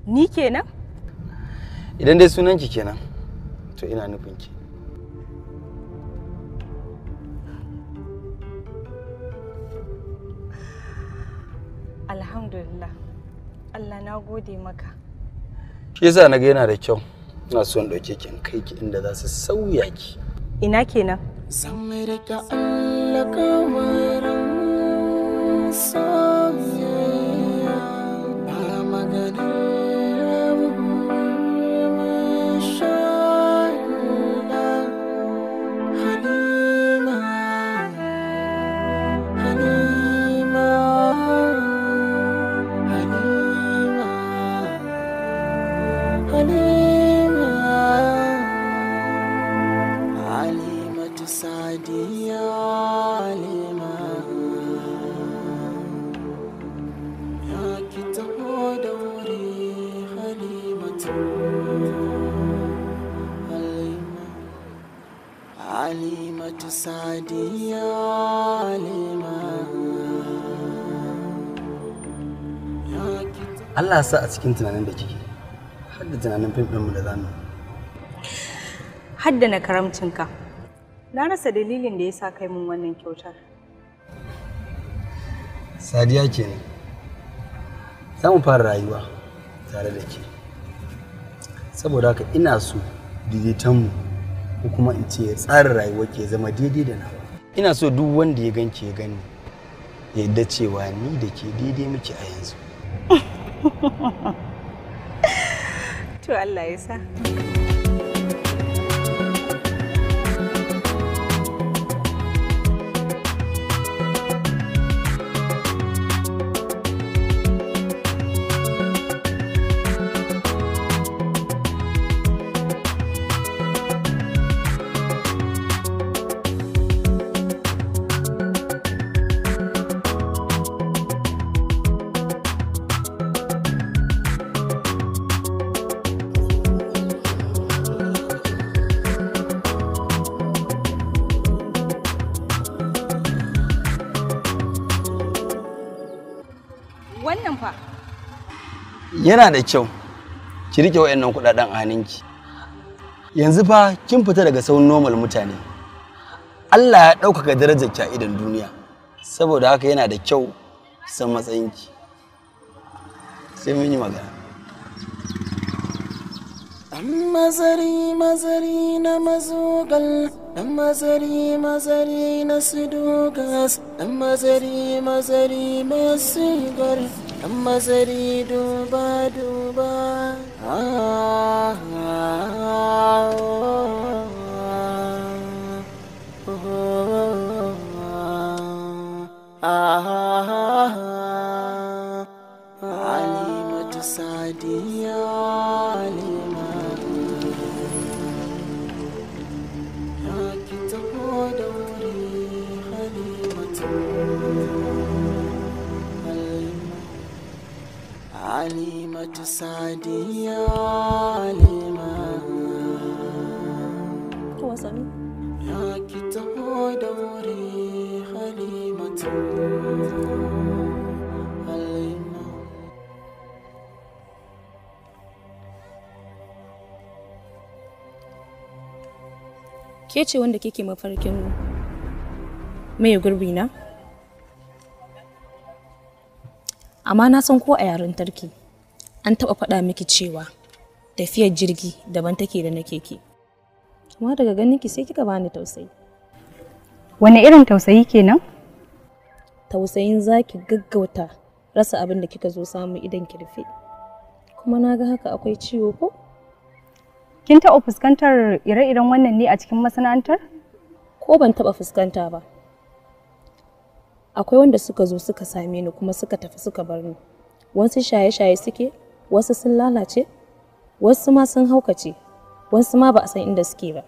Ni kenan? Idan dai sunanki kenan, to ina nufin ki. Alhamdulillah. Allah na gode maka. Shi yasa na ga yana da kyau. Ina so in ɗauke ki in kai ki inda za su sauya ki. Ina kenan? Zan riƙe alƙawarin soyayya, ba maganar rabuwa, insha Allah. Halima, Halima, Halima, Halima, Halimatu Sadiya, Halima, ya ki taho da wuri, Halimatu, Halima, Halimatu Sadiya, Halima, ya ki. Allah ya sa a cikin tunanin da kike har da tunanin fim ɗinmu da zamu yi. Haddana karamcinka. Na rasa dalilin da ya sa kai mun wannan kyautar. Sadiya kenan. Za mu fara rayuwa tare da ke. Saboda haka ina so daidaitonmu ko kuma in ce tsarin rayuwa ke zama daidai da nawa. Ina so duk wanda ya ganki ya gani ya yadda cewa ni da ke daidai muke a yanzu. To Allah ya sa. Wannan fa? Yana da kyau ki rike wayannan kudaden a hannunki. Yanzu fa kin fita daga sauran normal mutane. Allah ya ɗaukaka darajar ki a idon duniya. Saboda haka yana da kyau san matsayinki. Sai mun yi magana. Ɗan mazari mazari na mazugal, ɗan mazari mazari na sudugas, ɗan mazari mazari masigar, ɗan mazari duba duba. Ah, ah, ah, ah, ah. Halimatu Sadiya, Halima, ya ki taho da wuri, Halimatu, Halima, Halimatu Sadiya, Halima, ya ki taho da wuri, Halimatu, Halima. Ke ce wanda kike mafarkin mai gurbi na? Amma na san ko a yaren tarki an taɓa faɗa miki cewa tafiyar jirgi daban take da na keke. Amma daga ganin ki sai kika bani tausayi. Wane irin tausayi kenan? Tausayin zaki gaggauta rasa abin da kika zo samu idan ki rufe. Kuma na ga haka akwai ciwo ko? Kin taɓa fuskantar ire-iren wannan ne a cikin masana'antar? Ko ban taɓa fuskanta ba. Akwai wanda suka zo suka same ni kuma suka tafi suka bar ni. Wasu shaye-shaye suke, wasu sun lalace, wasu ma sun haukace, wasu ma ba a san inda suke ba.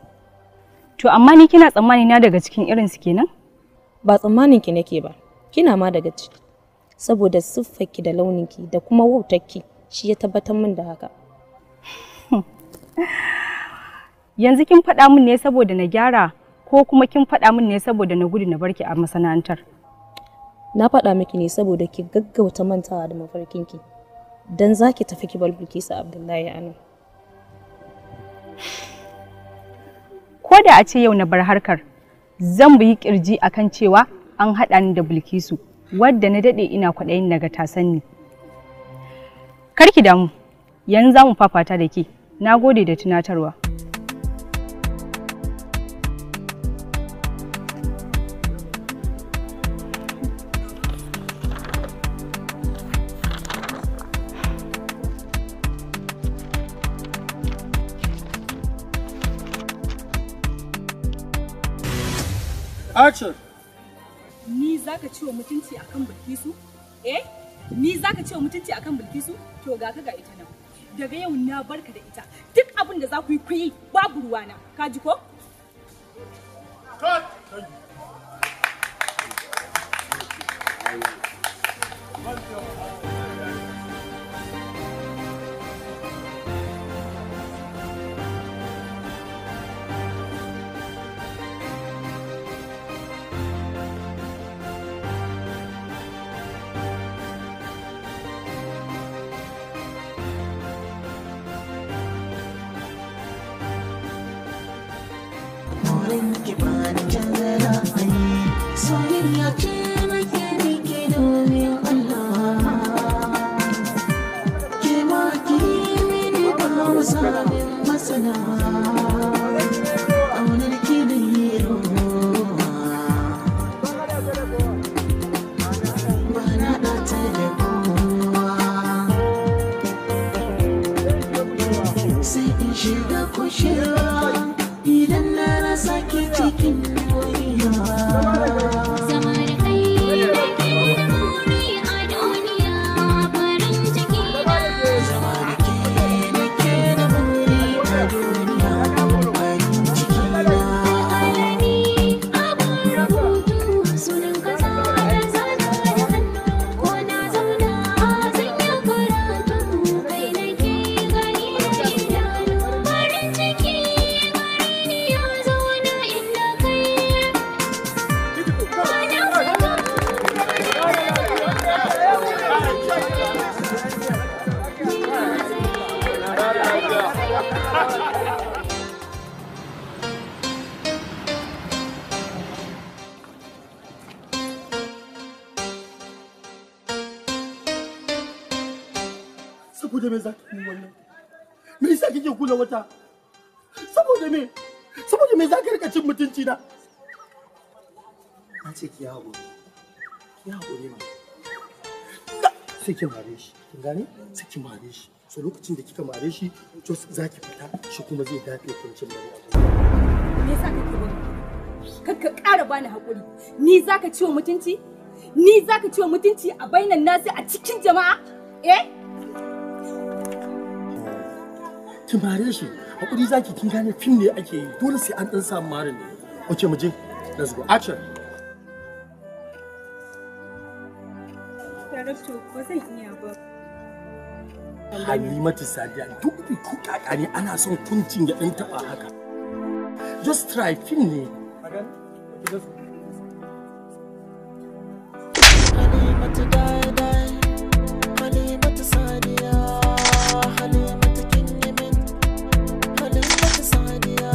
To amma ni kina tsammani na daga cikin irin su kenan? Ba tsammanin ki nake ba, kina ma daga ciki. Saboda siffarki da launinki da kuma wautarki shi ya tabbatar min da haka. Yanzu kin faɗa min ne saboda na gyara ko kuma kin faɗa min ne saboda na gudu na barki a masana'antar? Na faɗa miki ne saboda ki gaggauta mantawa da mafarkinki. Dan za ki tafi ki bar Bilkisu Abdullahi a nan. Ko da a ce yau na bar harkar, zan buyi kirji akan cewa an haɗa ni da Bilkisu, wadda na daɗe ina kwaɗayin naga ta san ni. Kar ki damu, yanzu za mu fafata da ke. Na gode da tunatarwa. Action! Ni zaka ci wa mutunci akan Bilkisu? Eh? Ni zaka ci wa mutunci akan Bilkisu? To ga ka ga ita nan. Daga yau na barka da ita. Duk abin da za ku yi ku yi babu ruwana. Ka ji ko? Cut! Ki bani canza ra'ayi, soyayya ce nake miki domin Allah. Ke ma ki mini ba mu samun matsala. Ƙaunar ki da ruwa, ba na ɗata da kowa. Sai in shiga kushewa idan na rasa ki cikin duniya. Zama da kai nake da buri a duniya, farin ciki na. Zama da ke nake da buri a duniya, farin ciki na. Alami abun rubutu sunan ka zana zana da hannu, ko na zauna zan yi karatu, kai nake gani da idanu. Farin ciki gare ni ya zauna inda kai. Saboda me za ki yi wannan? Me yasa kike kula wata? Saboda me? Saboda me za ka rika cin mutunci na? Na ce ki haƙuri. Ki haƙuri ma. Sai ki mare shi. Kin gane? Sai ki mare shi. So lokacin da kika mare shi, to za ki fita, shi kuma zai dafe kuncin bari. Me yasa kake bani? Kar ka ƙara bani haƙuri. Ni zaka ci wa mutunci? Ni zaka ci wa mutunci a bainan nasi a cikin jama'a? Eh? Ki mare shi. Haƙuri zaki, kin gane fim ne ake yi. Dole sai an ɗan samu marin ne. Okay, mu je. Let's go. Action. Darakto, ba zan iya ba. Halimatu Sadiya duk ku kaka ne ana son kuncin ya ɗan taɓa haka. Just try, fim ne. Halimatu dai dai, Halimatu Sadiya, Halimatu kin yi min, Halimatu Sadiya.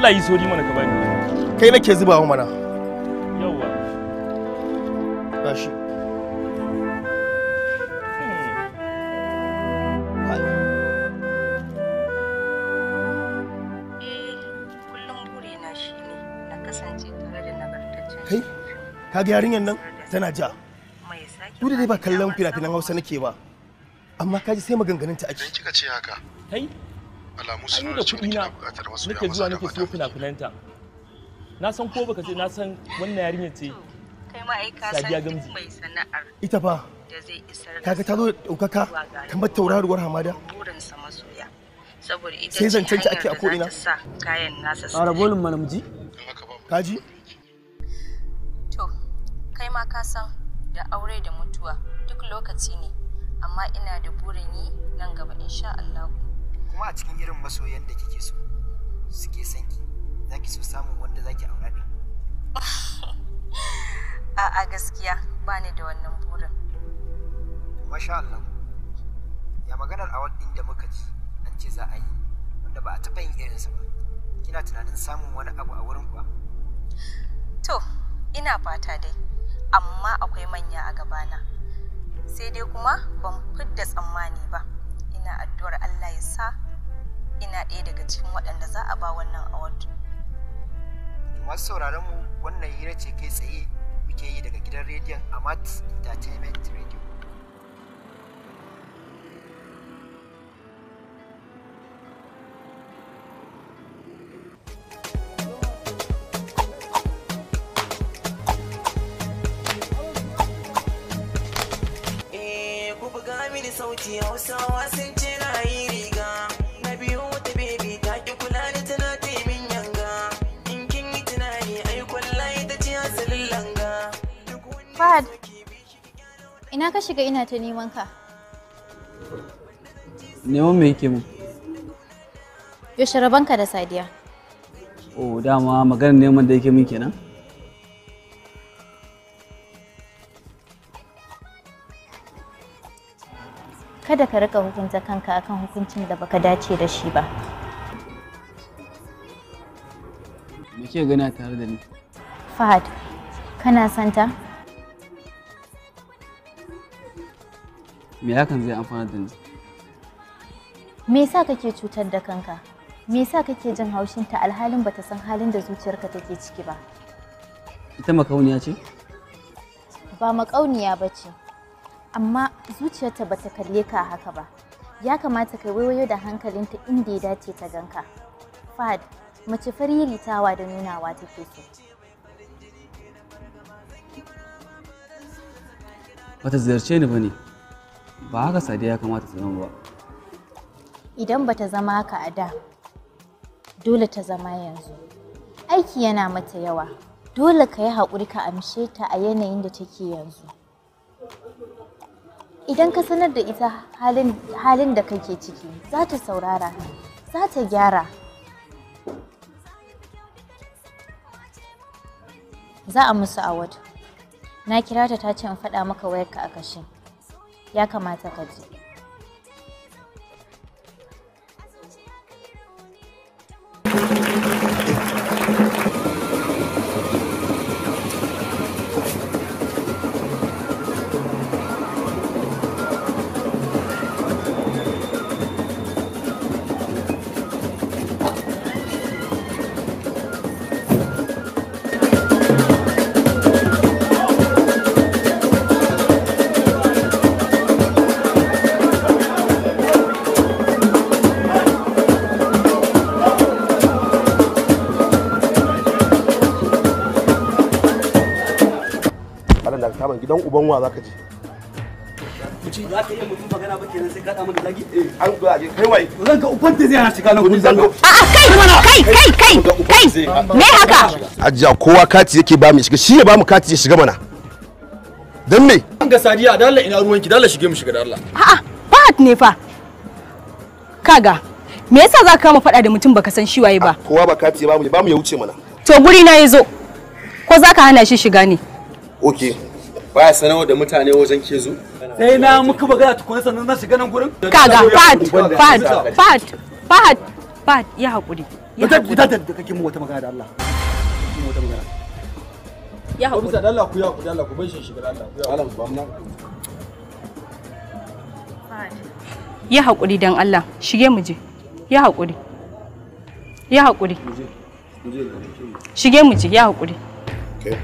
Allah yi sori mana ka bani. Kai nake zubawa mana. Yawwa. Gashi. Kullum burina shine na kasance tare da nagartaccen Kai, ka ga yarinyar nan tana ja. Duk da dai ba kallon fina-finan Hausa nake ba. Amma kaji sai maganganun ta ake. Idan kika ce haka. Kai? Alamu Ai sun da nuna cewa kuɗi kina na buƙatar masoya nake maza zuwa da nake mata. siyo fina-finanta. Na san ko baka ce na san wannan yarinyar ce. Kai ma ai ka Sadiya san duk Gamji. mai sana'ar Ita fa da zai isar da kaga ta zo da ɗaukaka kamar tauraruwar hamada. burinsa masoya. Saboda ita Sai ce zancen ta ake hanyar a da ko'ina. za ta sa kayan nasa su Ƙara bolin mana mu ji. Kaji? To, kai ma ka san da aure da mutuwa duk lokaci ne, amma ina da burin yi nan gaba insha Allah. Kuma a cikin irin masoyan da kike so suke son ki, zaki so samun wanda zaki aura din? A'a, gaskiya ba ni da wannan burin. Masha Allah. Ya maganar award din da muka ji an ce za a yi wanda ba a taɓa yin irinsa ba, kina tunanin samun wani abu a wurin kuwa? To, ina fata dai, amma akwai manya a gabana. Sai dai kuma ban fidda tsammani ba. Ina addu'ar Allah ya sa ina ɗaya daga cikin waɗanda za a ba wannan award. To, masu sauraron mu, wannan hira ce kai tsaye muke yi daga gidan rediyon Amat Entertainment Radio. Eh, ku buga mini sauti, Hausawa sun ce na yi riga. Na biyo wata baby ta ki kula ni, tana ta yi min yanga. In kin yi tunani ai kwallaye ta ce asalin langa. Fahad, ina ka shiga ina ta neman ka? Neman me yake mun? Yaushe rabanka da Sadiya? Oh, dama maganar neman da yake min kenan. Kada ka rika hukunta kanka akan hukuncin da baka dace da shi ba. Me kike gani a tare da ni? Fahad, kana santa? Me hakan zai amfana da ni? Me yasa kake cutar da kanka? Me yasa kake jin haushinta alhalin bata san halin da zuciyarka take ciki ba? Ita makauniya ce? Ba makauniya ba ce, amma zuciyarta bata kalle ka haka ba. Ya kamata ka waiwayo da hankalinta inda ya dace ta ganka. Fahad, mace fariritawa da nunawa take so. Bata ziyarce ni bane. Ba haka Sadiya ya kamata ta zama ba. Idan bata zama haka a da, dole ta zama yanzu. Aiki yana mata yawa, dole ka yi haƙuri ka amshe ta a yanayin da take yanzu. Idan ka sanar da ita halin da kake ciki, za ta saurara, za ta gyara. Za a musu award. Na kira ta, ta ce in faɗa maka wayarka a kashe. Ya kamata ka je. Malam da kaman gidan uban wa zaka je? Za ka iya mutum magana ba kenan sai ka mana zagi? An ga aje kai waye? Zan ga uban ta zai hana shiga nan gurin. Zan ga A'a, kai kai kai kai kai, me haka? Ajiya kowa kati yake ba mu shiga, shi ya ba mu kati ya shiga mana. Dan me? An ga Sadiya, da Allah ina ruwanki, da Allah shige mu shiga da Allah. A'a, Fahad ne fa. Kaga, me yasa za ka kama faɗa da mutum baka san shi waye ba? Kowa ba kati ya ba mu, ba mu ya wuce mana. To guri na yazo. Ko za ka hana shi shiga ne? Okay. Baya sanarwa da mutane wajen ke zo. Sai na muka magana tukuna sannan na shiga nan gurin. Kaga, Fahad, Fahad, Fahad, Fahad, Fahad, ya haƙuri. Wata da kake mu wata magana da Allah. Mu wata magana. Ya haƙuri. Ofisa da Allah ku ya ku da Allah ku bar shi shiga da Allah. Ku ya Allah ba mu nan. Ya haƙuri dan Allah, shige mu je. Ya haƙuri. Ya haƙuri. Shige mu je, ya haƙuri. Okay.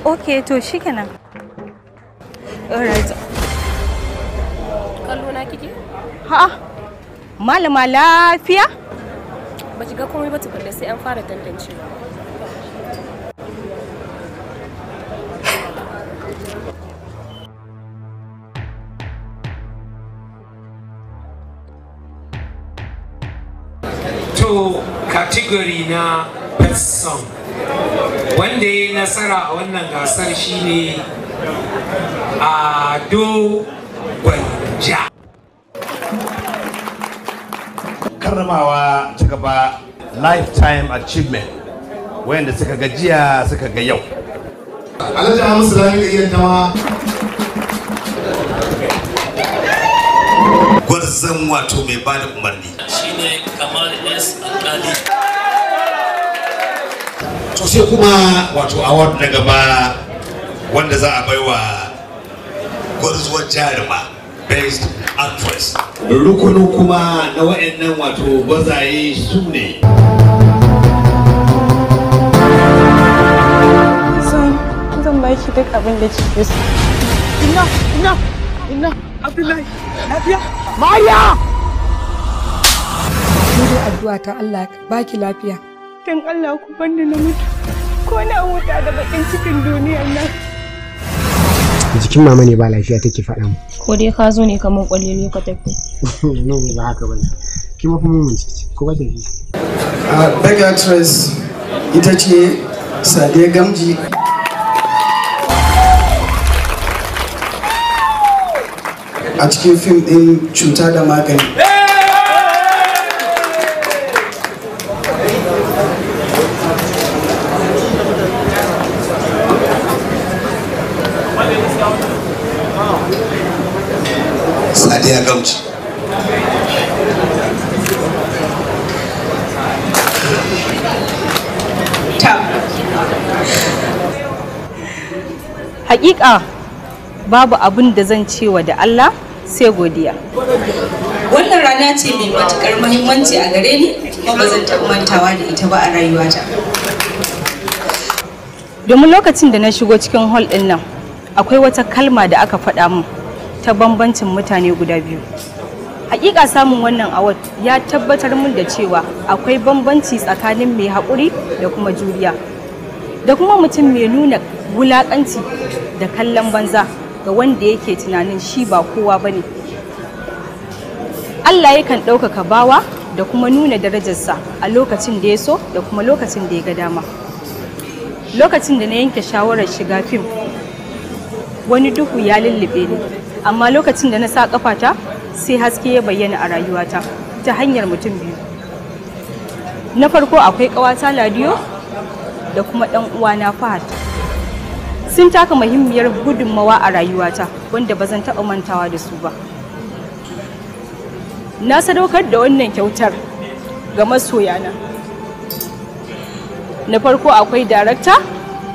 Okay, to shikenan. Alright. Kallo na kike? Ha'a. Malama lafiya? Ba ki ga komai ba tukunna sai an fara tantancewa. To category na best song wanda ya yi nasara a wannan gasar shine Ado Gwanja. Karramawa ta gaba, lifetime achievement, wayanda suka ga jiya suka ga yau. Alhaji Hamisu Lami da iyan dama. Gwarzon wato mai bada umarni shine Kamal S. Alkali. To sai kuma wato award na gaba wanda za a baiwa gwarzuwar jaruma, best actress. Rukunin kuma na wa'annan wato gwazaye su ne Zan baki duk abin da kike so. Inna, inna, inna, Abdullahi, lafiya? Mariya! Ni dai addu'a ta Allah ya baki lafiya. Dan Allah ku banni na mutu. Ko na huta da bakin cikin duniyar nan. Jikin mama ne ba lafiya take faɗa mu. Ko dai ka zo ne kamar kwalele ka tafi. No, ba haka bane. Ki ma kuma mun ce ko ba tafi. Best actress ita ce Sadiya Gamji. A cikin fim ɗin Cuta da Magani. Sadiya Gamji. Ta. Hakika babu abin da zan cewa da Allah sai godiya. Wannan rana ce mai matukar muhimmanci a gare ni kuma ba zan taɓa mantawa da ita ba a rayuwata. Domin lokacin da na shigo cikin hall ɗin nan, akwai wata kalma da aka faɗa min ta bambancin mutane guda biyu. Hakika samun wannan award ya tabbatar min da cewa akwai bambanci tsakanin mai haƙuri da kuma juriya, da kuma mutum mai nuna wulaƙanci da kallon banza ga wanda yake tunanin shi ba kowa bane. Allah yakan ɗaukaka bawa da kuma nuna darajarsa a lokacin da ya so da kuma lokacin da ya ga dama. Lokacin da na yanke shawarar shiga fim, wani duhu ya lullube ni, amma lokacin da na sa kafata sai haske ya bayyana a rayuwata ta hanyar mutum biyu. Na farko akwai ƙawata Ladiyo da kuma ɗan uwana Fahad. Sun taka muhimmiyar gudunmawa a rayuwata wanda ba zan taɓa mantawa da su ba. Na sadaukar da wannan kyautar ga masoyana. Na farko akwai darakta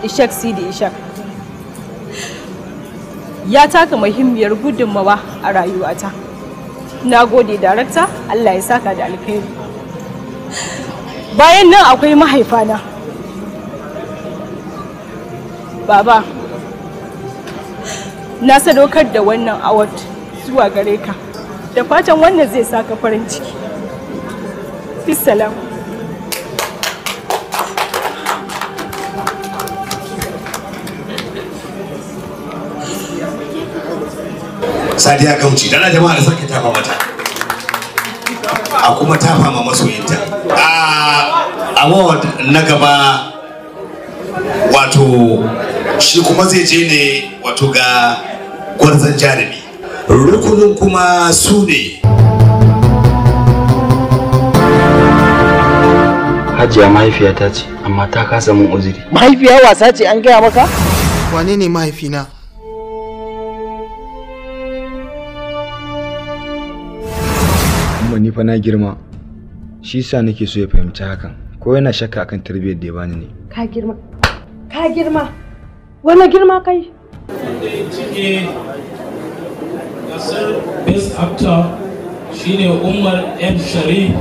Ishak Sidi Ishak. Ya taka muhimmiyar gudunmawa a rayuwata. Na gode darakta, Allah ya saka da alkhairi. Bayan nan akwai mahaifana. Baba, na sadaukar da wannan award zuwa gare ka. Da fatan wannan zai saka farin ciki. Bisalam. Sadiya Gamji, dana jama'a da sake tafa mata. A kuma tafa ma masoyinta. A award na gaba wato shi kuma zai je ne wato ga gwarzon jarumi. Rukunin kuma su ne Hajiya mahaifiyata ce, Amma ta kasa mun uzuri. Mahaifiya wasa ce an gaya maka? Wane ne mahaifina? Amma ni fa na girma. Shi yasa nake so ya fahimci hakan. Ko yana shakka akan tarbiyyar da ya bani ne. Ka girma. Ka girma. Wani girma kai? Wanda ya cike gasar Best Actor shine Umar M. Sharif.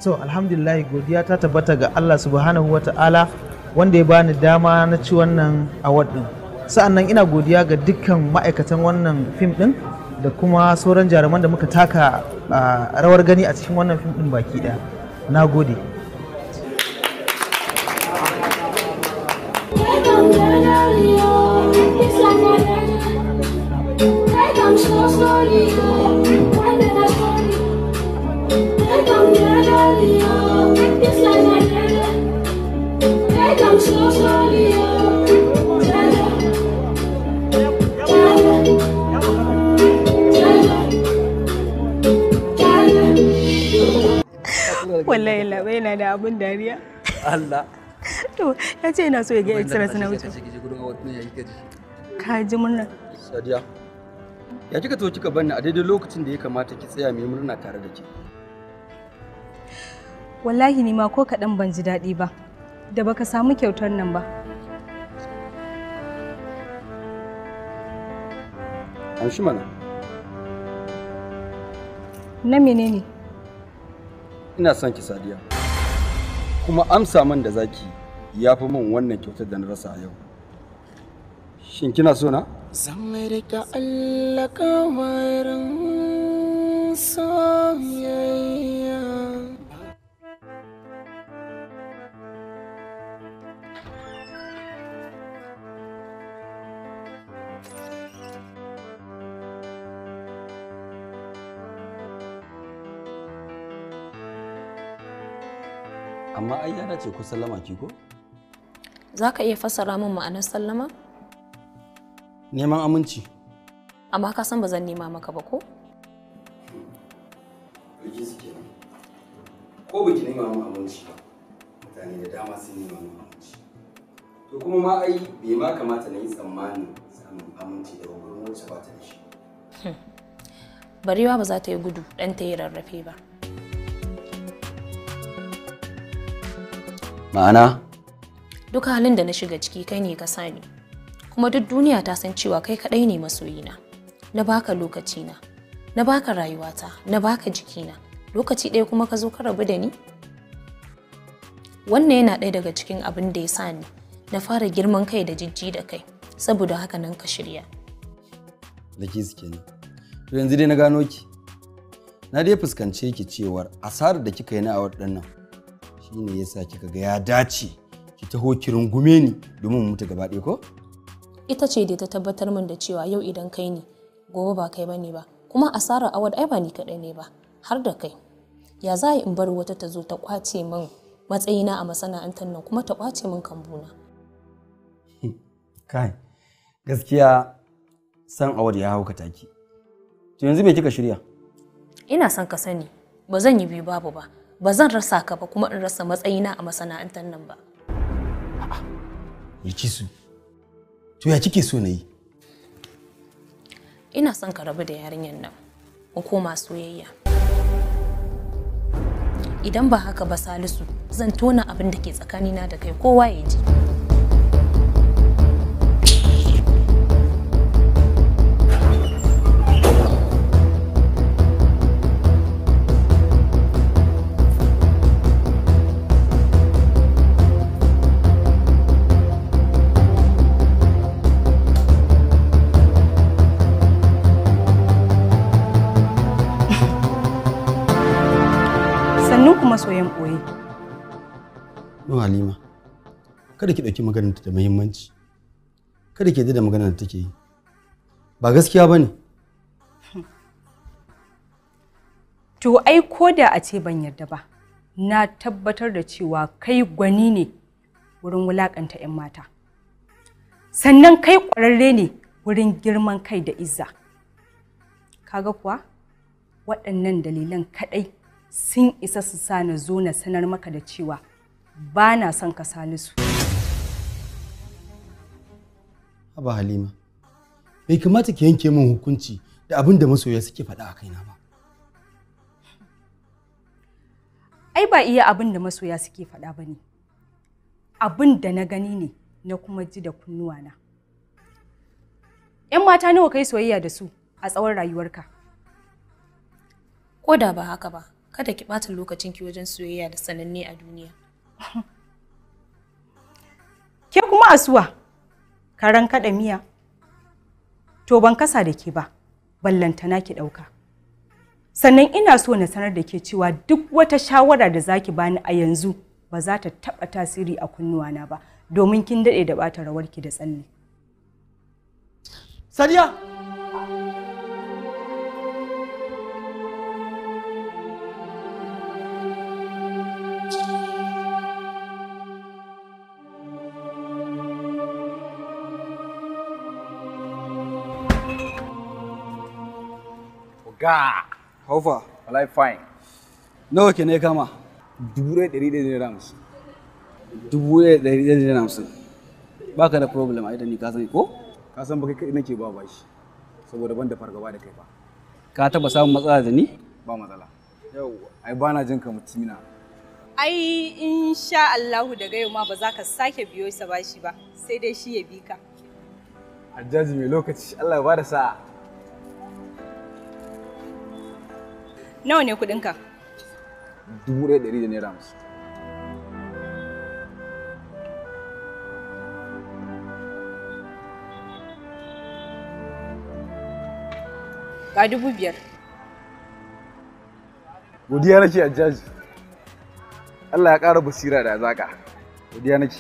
So alhamdulillah, godiya ta tabbata ga Allah subhanahu wa ta'ala wanda ya bani dama na ci wannan award din. Sa'annan ina godiya ga dukkan ma'aikatan wannan fim din da kuma sauran jaruman da muka taka rawar gani a cikin wannan fim din baki daya. Na gode. Wallahi labai yana da abun dariya. Allah. To, ya ce yana so ya ga extras na wuce. Ka ji murna. Sadiya, ya kika to kika banni a daidai lokacin da ya kamata ki tsaya mai murna tare da ke. Wallahi ni ma ko kaɗan ban ji daɗi ba, da baka samu kyautar nan ba. Amshi mana. Na menene? Ina son ki Sadiya. Kuma amsa man da zaki ya fi min wannan kyautar da na rasa a yau. Shin kina so na? Zan rika Allah kawarin soyayya. Amma ai ya dace ku sallama ki ko? Za ka iya fassara min ma'anar sallama? Neman aminci. Amma ka san ba zan nema maka ba ko? Bilkisu kenan. Ko baki nema min aminci ba, mutane da dama sun nema min aminci. To kuma ma ai bai ma kamata na yi tsammanin samun aminci daga gurin wacce ba ta da shi. Barewa ba za ta yi gudu ɗan ta yi rarrafe ba. Ma'ana? Duk halin da na shiga ciki kai ne ka sani. Kuma duk duniya ta san cewa kai kaɗai ne masoyina. Na baka lokacina, na baka rayuwata, na baka jikina. Lokaci ɗaya kuma ka zo ka rabu da ni? Wannan yana ɗaya daga cikin abin da ya sa ni na fara girman kai da jijji da kai. Saboda haka nan ka shirya. Bilkisu kenan. To yanzu dai na gano ki. Na dai fuskance ki cewar asarar da kika yi na award ɗin nan shine yasa kika ga ya dace ki taho ki rungume ni domin mu mutu gaba ɗaya ko? Ita ce dai ta tabbatar min da cewa yau idan kai ne, gobe ba kai bane ba. Kuma asarar award ai ba ni kaɗai ne ba, har da kai. Ya za in bar wata ta zo ta kwace min matsayina a masana'antar nan kuma ta kwace min kambuna. Kai, gaskiya san award ya haukata ki. To yanzu me kika shirya? Ina son ka sani, ba zan yi biyu babu ba. Ba zan rasa ka ba kuma in rasa matsayina a masana'antar nan ba. Bilkisu, to ya kike so na yi? Ina son ka rabu da yarinyar nan, mu koma soyayya. Idan ba haka ba Salisu, zan tona abin da ke tsakanina da kai kowa ya ji. Sannu kuma soyan ɓoye. No Halima, Kada ki ɗauki maganar ta da muhimmanci. Kada ki yarda da maganar da take yi. Ba gaskiya ba ne. To ai ko da a ce ban yarda ba, na tabbatar da cewa kai gwani ne wurin wulakanta 'yan mata. Sannan kai ƙwararre ne wurin girman kai da izza. Kaga kuwa waɗannan dalilan kaɗai sun isa su sa na zo na sanar maka da cewa ba na son ka, Salisu. Haba Halima, bai kamata ki yanke min hukunci da abin da masoya suke faɗa a kaina ba. Ai ba iya abin da masoya suke faɗa ba ne. Abin da na gani ne na kuma ji da kunnuwana. 'Yan mata nawa kai soyayya da su a tsawon rayuwarka? Ko da ba haka ba, kada ki ɓata lokacinki wajen soyayya da sananne a duniya. Ke kuma asuwa, karan kaɗa miya. To ban kasa da ke ba, ballantana ki ɗauka. Sannan ina so na sanar da ke cewa duk wata shawara da zaki bani a yanzu ba za ta taɓa tasiri a kunnuwana ba, domin kin daɗe da ɓata rawarki da tsalle. Sadiya! Ga! Haufa. Wallahi fine. Nawa ke ne kama? 1150. 1150. Baka da problem ai da ni ka sani ko? Ka san ba kai nake ba bashi. Saboda ban da fargaba da kai ba. Ka taba samun matsala da ni? Ba matsala. Yawwa, ai bana jin ka mutumina. Ai insha Allahu daga yau ma ba za ka sake biyo sa bashi ba, sai dai shi ya bi ka. Hajjaji mai lokaci, Allah ya bada sa'a. Nawa ne kuɗinka? 1150. Ga 5000. Godiya nake Hajjaji. Allah ya ƙara basira da azaka. Godiya nake.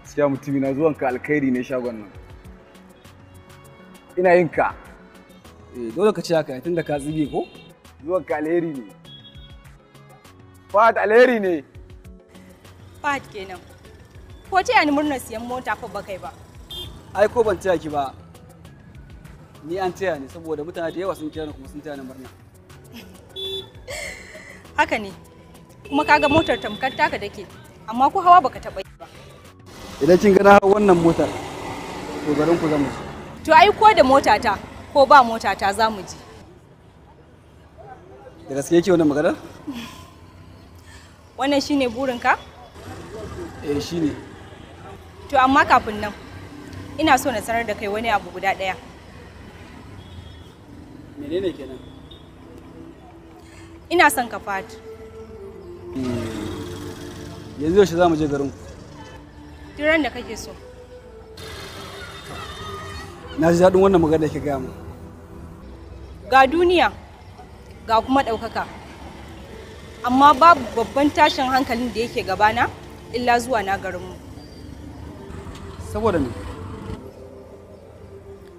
Gaskiya mutumina zuwanka alkhairi ne shagon nan. Ina yin ka. Eh, dole ka ce haka tunda ka tsige ko? Zuwanka alheri ne. Fahad alheri ne. Fahad kenan. Ko taya ni murnar siyan mota fa ba kai ba. Ai ko ban taya ki ba. Ni an taya ni saboda mutane da yawa sun kira ni kuma sun taya ni murna. Haka ne. Kuma kaga motar tamkar taka take, amma ko hawa baka taɓa yi ba. Idan kin ga na hau wannan motar, to garin ku zamu je. To ai ko da motata ko ba motata za mu je. Da gaske yake wannan maganar? Wannan shine burinka? Eh shine. To amma kafin nan, ina so na sanar da kai wani abu guda ɗaya. Menene kenan? Ina son ka Fahad. Yanzu yaushe za mu je garin ku? Duk ran da kake so. Na ji daɗin wannan magana da kika gaya min. Ga duniya, ga kuma ɗaukaka. Amma babu babban tashin hankalin da yake gabana illa zuwa na garinmu. Saboda me?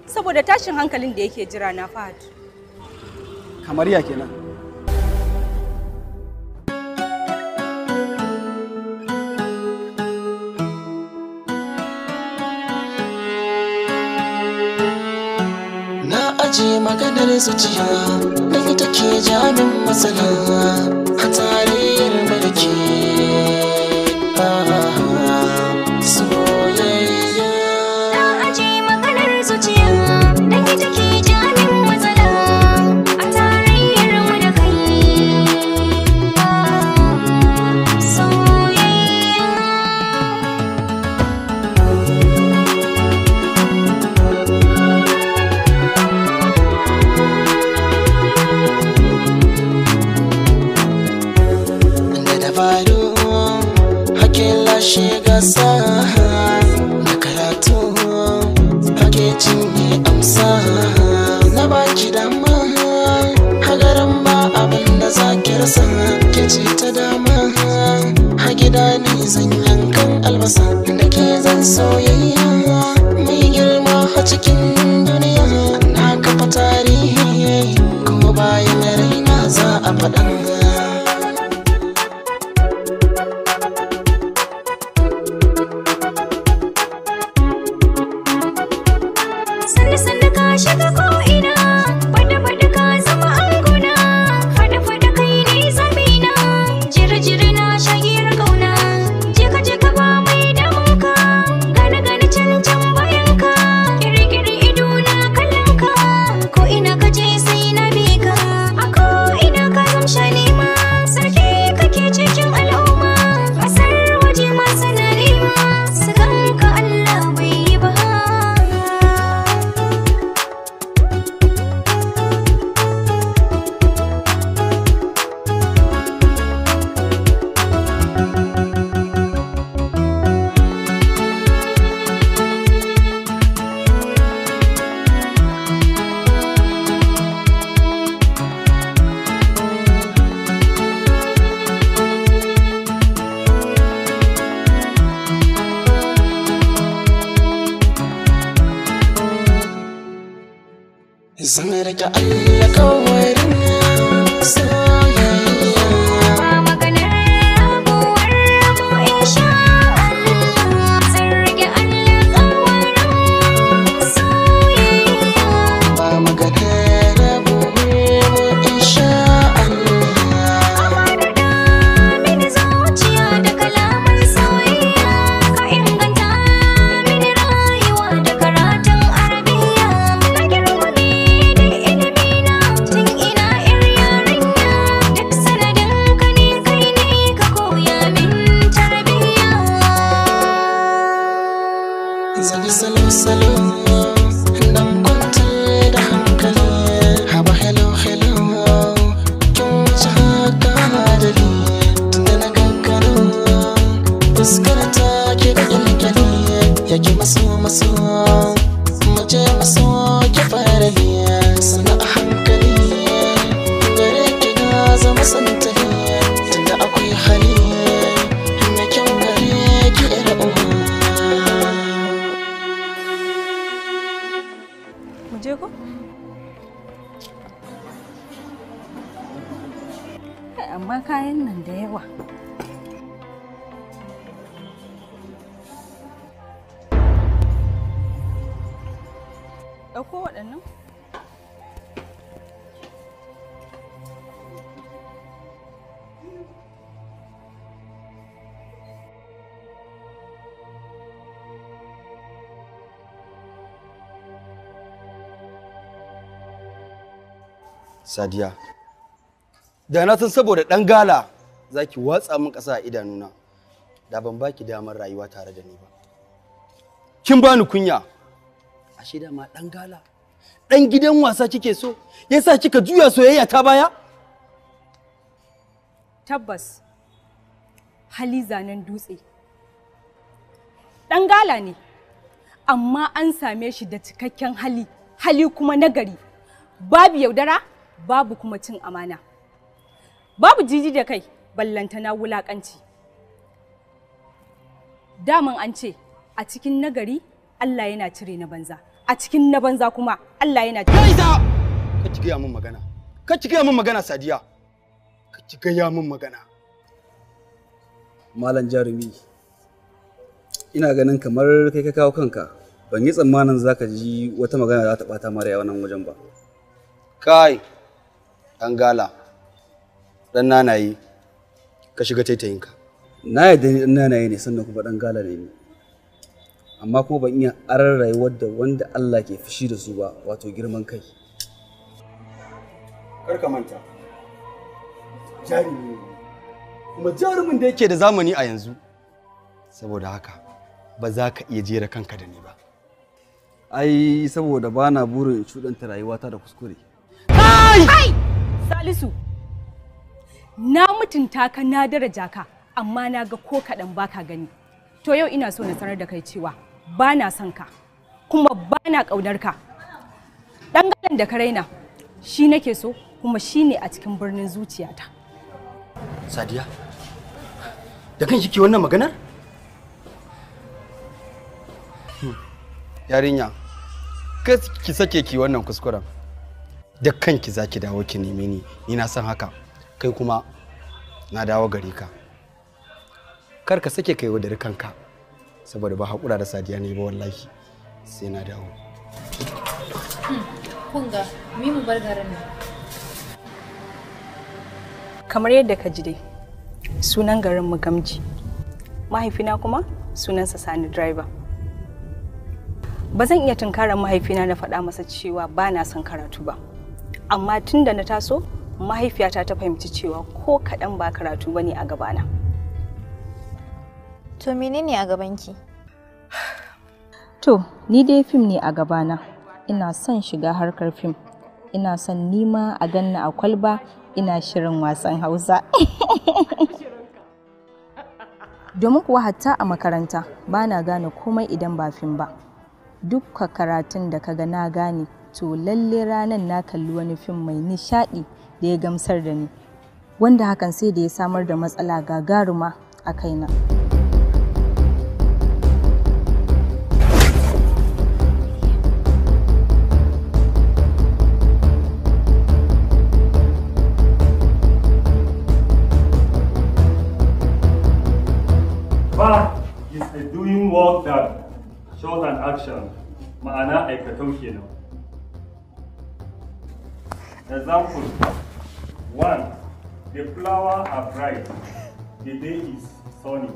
Saboda tashin hankalin da yake jira na Fahad. Kamar ya kenan. Na aje maganar zuciya da ita ke jamin matsala a tarayyar mulki. Soyayya. Na aje maganar zuciya da ita ke jamin matsala a tarayyar mu da kai. Soyayya. Da dabaru hake lashe gasa da karatu hake cinye amsa na baki dama hagaran ba abin da za ki rasa ke ce ta dama hage gida ni zan yankan albasa da ke zan soyayya mai girma a cikin duniya na kafa tarihi kuma bayan raina za a faɗa. Sannu sannu ka shiga ko'ina, faɗa faɗa ka zama angona, faɗa faɗa kai ne zamina, jira jira na shagiyar kauna, jika jika ba mai damunka, gane gane can can bayanka, kiri kiri ido na kallon ka, ko ina ka je sai na bi ka, a ko ina ka zamsha nema, sarki kake cikin al'umma, kasar waje ma suna nema, su ganka Allah bai yi ba. Zan rike alƙawarin soyayya. Ba maganar rabuwar mu insha Allah. Zan rike alƙawarin soyayya. Ba maganar rabuwar mu insha Allah. Faɗaɗa mini zuciya da kalaman soyayya. Ka inganta mini rayuwa da karatun arabiya. Na girma ne da ilimina tun ina 'yar yarinya. Duk sanadin ka ne kai ne ka koya min tarbiyya. Zan yi salo-salo dan kwantar da hankali. Haba hello hello kin wuce haka hadari. Tunda na kankano fuskar ta ke da kyalkyali. Ya ki maso maso mace maso ki fara biya. Sannan a hankali gare ki na zama santali. Tunda akwai hali mai kyau gare ki 'yar uwa. Mu je ko? Kai, amma kayan nan da yawa. Ɗauko waɗannan? Sadiya, da na san saboda ɗan gala za ki watsa min ƙasa a idanuna, da ban baki damar rayuwa tare da ni ba. Kin bani kunya, ashe dama ɗan gala, ɗan gidan wasa kike so, yasa kika juya soyayya ta baya? Tabbas, hali zanen dutse. Ɗan gala ne, amma an same shi da cikakken hali, hali kuma nagari. Babu yaudara, babu kuma cin amana. Babu jiji da kai, ballantana wulaƙanci. Daman an ce, a cikin nagari Allah yana cire na banza, a cikin na banza kuma Allah yana cire. Ka ki gaya min magana, ka ki gaya min magana Sadiya, ka ki gaya min magana. Malam Jarumi, ina ganin kamar kai ka kawo kanka. Ban yi tsammanin za ka ji wata magana za ta ɓata mara yawa nan wajen ba. Kai, ɗan gala, ɗan nanaye, ka shiga taitayinka. Na yarda ni ɗan nanaye ne sannan kuma ɗan gala ne ni. Amma kuma ban iya arar rayuwar da wanda Allah ke fushi da su ba, wato girman kai. Kar ka manta, jarumi ne, kuma jarumin da yake da zamani a yanzu. Saboda haka, ba za ka iya jera kanka da ni ba. Ai saboda ba na burin in cuɗanta rayuwata da kuskure. Kai! Salisu, na mutunta ka na daraja ka, amma na ga ko kaɗan baka gani. To yau ina so na sanar da kai cewa ba na son ka, kuma ba na ƙaunar ka. Ɗan galan da ka raina, shi nake so kuma shi ne a cikin birnin zuciyata. Sadiya, Da kan kike wannan maganar? Yarinya, kai ki sake ki wannan kuskuren. Da kanki zaki dawo ki neme ni, ni na san haka. Kai kuma na dawo gare ka. Kar ka sake kai wadar kanka. Saboda ba hakura da Sadiya ne ba wallahi. Sai na dawo. Kun ga, mu bar garin nan. Kamar yadda ka ji dai, sunan garin mu Gamji. Mahaifina kuma sunansa Sani Driver. Ba zan iya tunkarar mahaifina na faɗa masa cewa ba na son karatu ba. Amma tun da na taso, mahaifiyata ta fahimci cewa ko kaɗan ba karatu ba ne a gabana. To menene a gabanki? To, ni dai fim ne a gabana. Ina son shiga harkar fim. Ina son nima a ganna a kwalba ina shirin wasan Hausa. Domin kuwa hatta a makaranta ba na gane komai idan ba fim ba. Dukka karatun da kaga na gane, to lalle ranar na kalli wani fim mai nishaɗi da ya gamsar da ni. Wanda hakan sai da ya samar da matsala gagaruma a kaina. Ba is a doing work that shows an action. Ma'ana aikatau kenan. Example 1. The flower are bright. The day is sunny.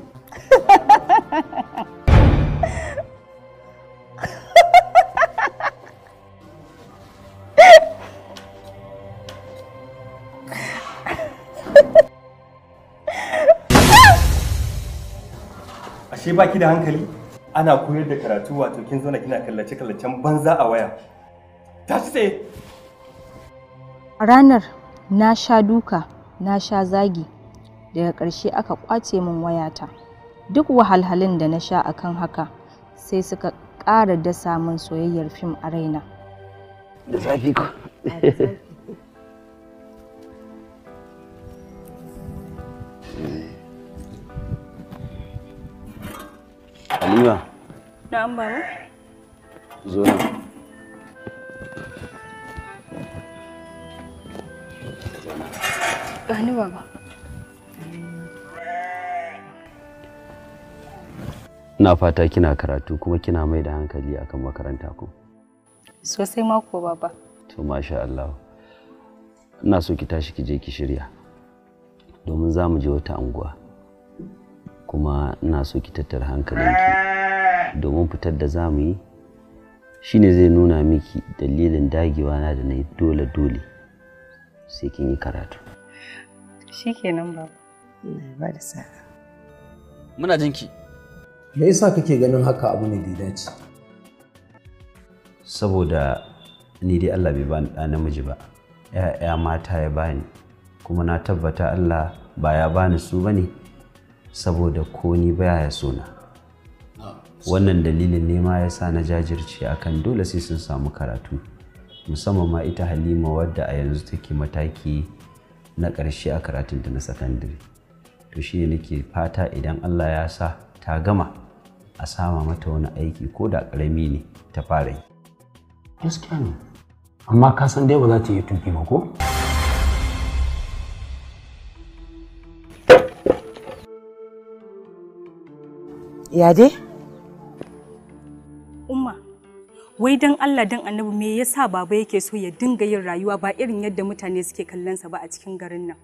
Ashe baki da hankali? Ana koyar da karatu wato kin zauna kina kallace-kallacen banza a waya. Tashi tsaye! A ranar na sha duka, na sha zagi, daga ƙarshe aka ƙwace min wayata. Duk wahalhalun da na sha akan haka sai suka ƙara dasa min soyayyar fim a raina. Da zafi ko? Halima. Na'am baba. Zo nan. Gani baba. Ina fata kina karatu kuma kina mai da hankali akan makaranta ko? Sosai ma ko baba. To masha Allah. Ina so ki tashi ki je ki shirya. Domin za mu je wata anguwa. Kuma ina so ki tattara hankalinki domin fitar da za mu yi shine zai nuna miki dalilin dagewa na da na yi dole dole sai kin yi karatu. Shikenan baba. Ba da sa'a. Muna jinki. Me yasa kake ganin haka abu ne da ya dace? Saboda ni dai Allah bai bani ɗa namiji ba, ‘ya'ya mata ya bani, kuma na tabbata Allah ba ya bani su bane saboda ko ni baya ya sona. Wannan dalilin ne ma yasa na jajirce akan dole sai sun samu karatu, musamman ma ita Halima wadda a yanzu take mataki na ƙarshe a karatunta na sakandare. To shi ne nake fata idan Allah ya sa ta gama a sama mata wani aiki ko da ƙarami ne ta fara yi. Gaskiya ne, amma ka san dai ba za ta yi tuki ba ko? Ya dai? Umma, wai dan Allah dan Annabi me yasa baba yake so ya dinga yin rayuwa ba irin yadda mutane suke kallon sa ba a cikin garin nan?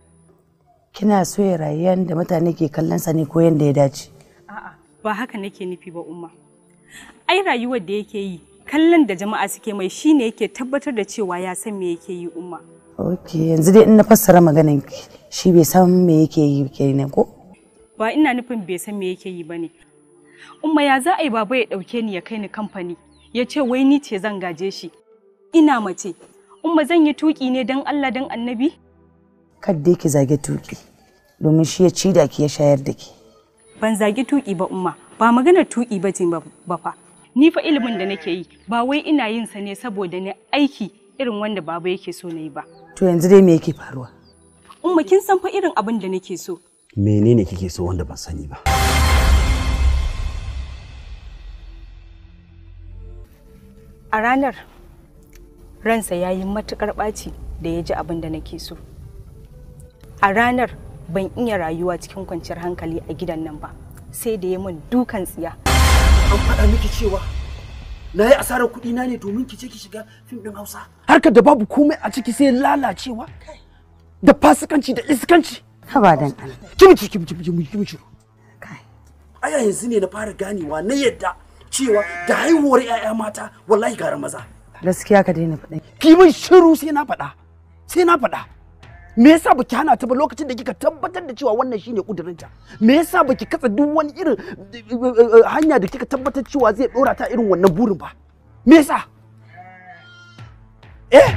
Kina so ya rayu yadda mutane ke kallon sa ne ko yadda ya dace? A'a, ba haka nake nufi ba Umma. Ai rayuwar da yake yi, kallon da jama'a suke mai shine yake tabbatar da cewa ya san me yake yi Umma. Ok, yanzu dai in na fassara maganan ki, shi bai san me yake yi kenan ko? Ba ina nufin bai san me yake yi bane. Umma ya za a yi baba ya ɗauke ni ya kai ni kamfani ya ce wai ni ce zan gaje shi. Ina mace. Umma zan yi tuki ne don Allah don Annabi? Kadda ki zage tuki domin shi ya ci da ki ya shayar da ki. Ban zagi tuki ba Umma, ba maganar tuki ba ce ba fa. Ni fa ilimin da nake yi ba wai ina yin sa ne saboda ni aiki irin wanda baba yake so na yi ba. To yanzu dai me yake faruwa? Umma kin san fa irin abin da nake so. Menene kike so wanda ban sani ba? A ranar ransa ya yi matuƙar ɓaci da ya ji abin da nake so. A ranar ban iya rayuwa cikin kwanciyar hankali a gidan nan ba, sai da ya min dukan tsiya. An faɗa miki cewa na yi asarar kuɗi na ne domin ki ce ki shiga fim ɗin Hausa. Harkar da babu komai a ciki sai lalacewa da fasikanci da iskanci. Haba dan Allah. Kimci kimci kimci kimci. Aya yanzu ne na fara ganewa na yadda cewa da haihuwar 'ya'ya mata wallahi gara maza. Gaskiya ka daina faɗa. Ki min shiru sai na faɗa. Sai na faɗa. Me yasa baki hana ta ba lokacin da kika tabbatar da cewa wannan shine kudurinta? Me yasa baki katsa duk wani irin hanya da kika tabbatar cewa zai dora ta irin wannan burin ba? Me yasa? Eh?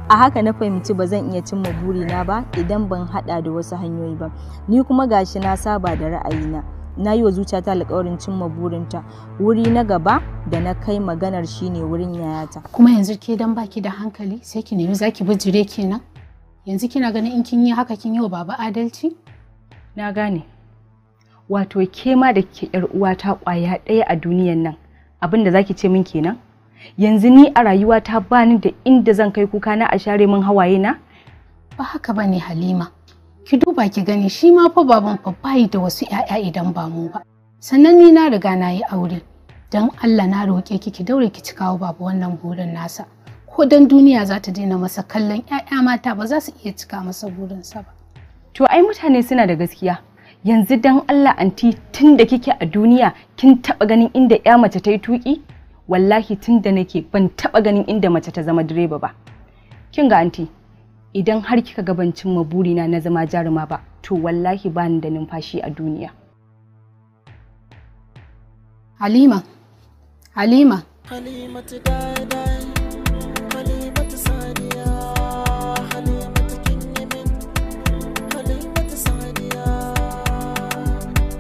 A haka na fahimci ba zan iya cimma burina ba idan ban hada da wasu hanyoyi ba. Ni kuma gashi na saba da ra'ayina. Na yi wa zuciyata alƙawarin cimma burinta. Wuri na gaba da na kai maganar shine wurin yayata. Kuma yanzu ke dan baki da hankali sai ki nemi zaki bijire kenan. Yanzu kina ganin in kin yi haka kin yi wa baba adalci? Na gane. Wato ke ma da kike yar uwata kwaya ɗaya a duniyan nan, abin da zaki ce min kenan? Yanzu ni a rayuwata bani da inda zan kai kuka na a share min hawaye na? Ba haka bane Halima. Ki duba ki gani shi ma fa baban fa bayi da wasu ƴaƴa idan ba mu ba. Sannan ni na riga na yi aure. Dan Allah na roƙe ki ki daure ki cikawa baba wannan burin nasa. Ko dan duniya za ta daina masa kallon ƴaƴa mata ba za su iya cika masa burinsa ba. To ai mutane suna da gaskiya. Yanzu dan Allah anti tun da kike a duniya kin taba ganin inda ƴa mace ta yi tuki? Wallahi tun da nake ban taba ganin inda mace ta zama direba ba. Kin ga anti, idan har kika ga ban cimma burina na zama jaruma ba, to wallahi bani da numfashi a duniya. Halima, Halima. Halimatu dai Halimatu Sadiya, Halimatu kin yi min, Halimatu Sadiya,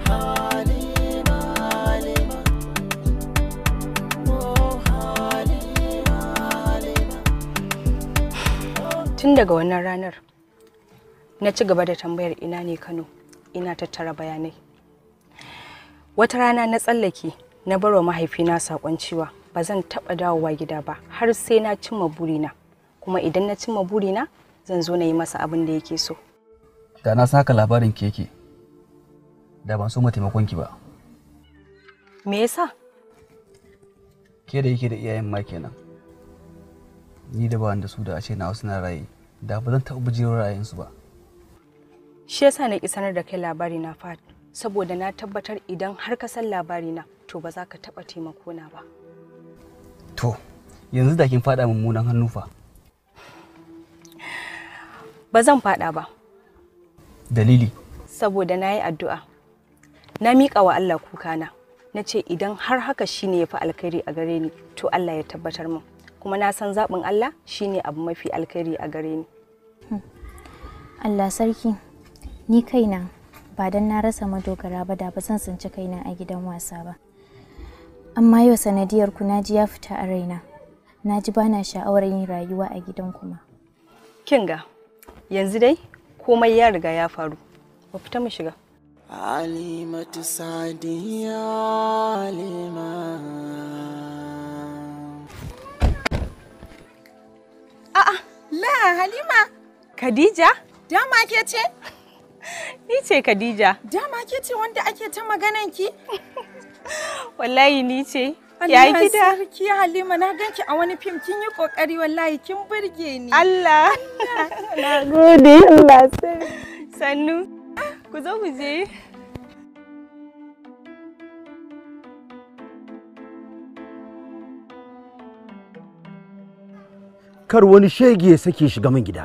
Halima, Halima, oh Halima, Halima. Tun daga wannan ranar, na ci gaba da tambayar ina ne Kano, ina tattara bayanai. Wata rana na tsallake na barwa mahaifina saƙon cewa ba zan taɓa dawowa gida ba har sai na cimma burina, kuma idan na cimma burina zan zo na yi masa abin da yake so. Da na saka labarin keke, da ban so ma taimakon ki ba. Me yasa? Ke da yake da iyayen ma kenan. Ni da ba da su da a ce na wasu na raye, da ba zan taɓa bijiro ra'ayinsu ba. Shi yasa na ki sanar da kai labari na Fahad, saboda na tabbatar idan har ka san labari na to ba za ka taɓa taimako na ba. To, yanzu da kin faɗa mummunan hannu fa. Ba zan faɗa ba. Dalili? Saboda na yi addu'a. Na miƙa wa Allah kukana. Na ce idan har haka shine ya fi alkhairi a gare ni, to Allah ya tabbatar min. Kuma na san zaɓin Allah shine abu mafi alkhairi a gare ni. Allah sarki, ni kaina ba don na rasa madogara ba da ba zan tsinci kaina a gidan wasa ba. Amma yau sanadiyar ku na ji ya fita a raina. Na ji bana sha'awar yin rayuwa a gidan kuma. Kin ga, yanzu dai komai ya riga ya faru. Mu fita mu shiga. Halimatu Sadiya, Halima. A'a, la Halima. Khadija? Dama ke ce? Ni ce Khadija. Dama ke ce wanda ake ta maganan ki? Wallahi ni ce. Ya Allah gida. sarki Halima, na ganki a wani fim kin yi kokari wallahi kin burge ni. Allah. Na gode Allah Sannu. Ku zo mu je. Kar wani shege ya sake shiga min gida.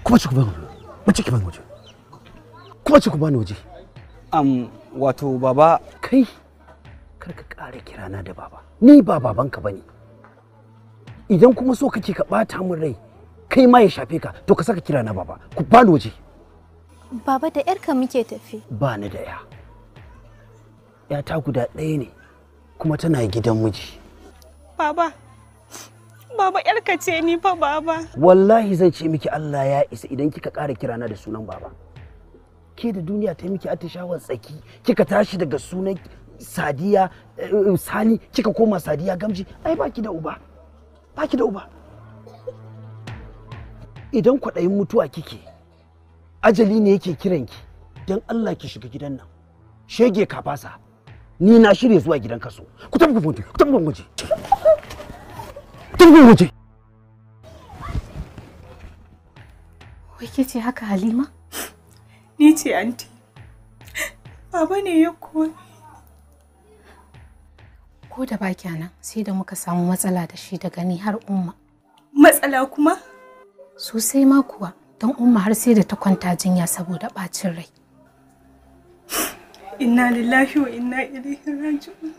Kuma ci ku bani waje. Ku bani waje. Kuma ci ku bani waje. Wato baba kai Kar ka ƙara kirana da baba. Ni ba babanka bane. Idan kuma so kake ka ɓata min rai, kai ma ya shafe ka, to ka saka kirana baba. Ku bani waje. Baba, da yarka muke tafi. Ba ni da ya. ‘Yata guda ɗaya ne, kuma tana gidan miji. Baba, baba, yarka ce ni fa, baba. Wallahi zan ce miki Allah ya isa idan kika ƙara kirana da sunan baba. Ke da duniya ta miki atishawar tsaki, kika tashi daga sunan Sadiya Sani kika koma Sadiya Gamji, ai baki da uba. Baki da uba. Idan kwaɗayin mutuwa kike, ajali ne yake kiranki, don Allah ki shiga gidan nan. Shege ka fasa. Ni na shirya zuwa gidan kaso. Ku tafi ku ku tafi ku guje. Ku tafi ku guje. Wai ke ce haka, Halima? Ni ce, anti. Baba ne ya kore. Ko da ba nan sai da muka samu matsala da shi daga ni har Umma. Matsala kuma? Sosai ma kuwa, don Umma har sai da ta kwanta jinya saboda ɓacin rai. Inna lillahi wa inna ilaihi raji'un.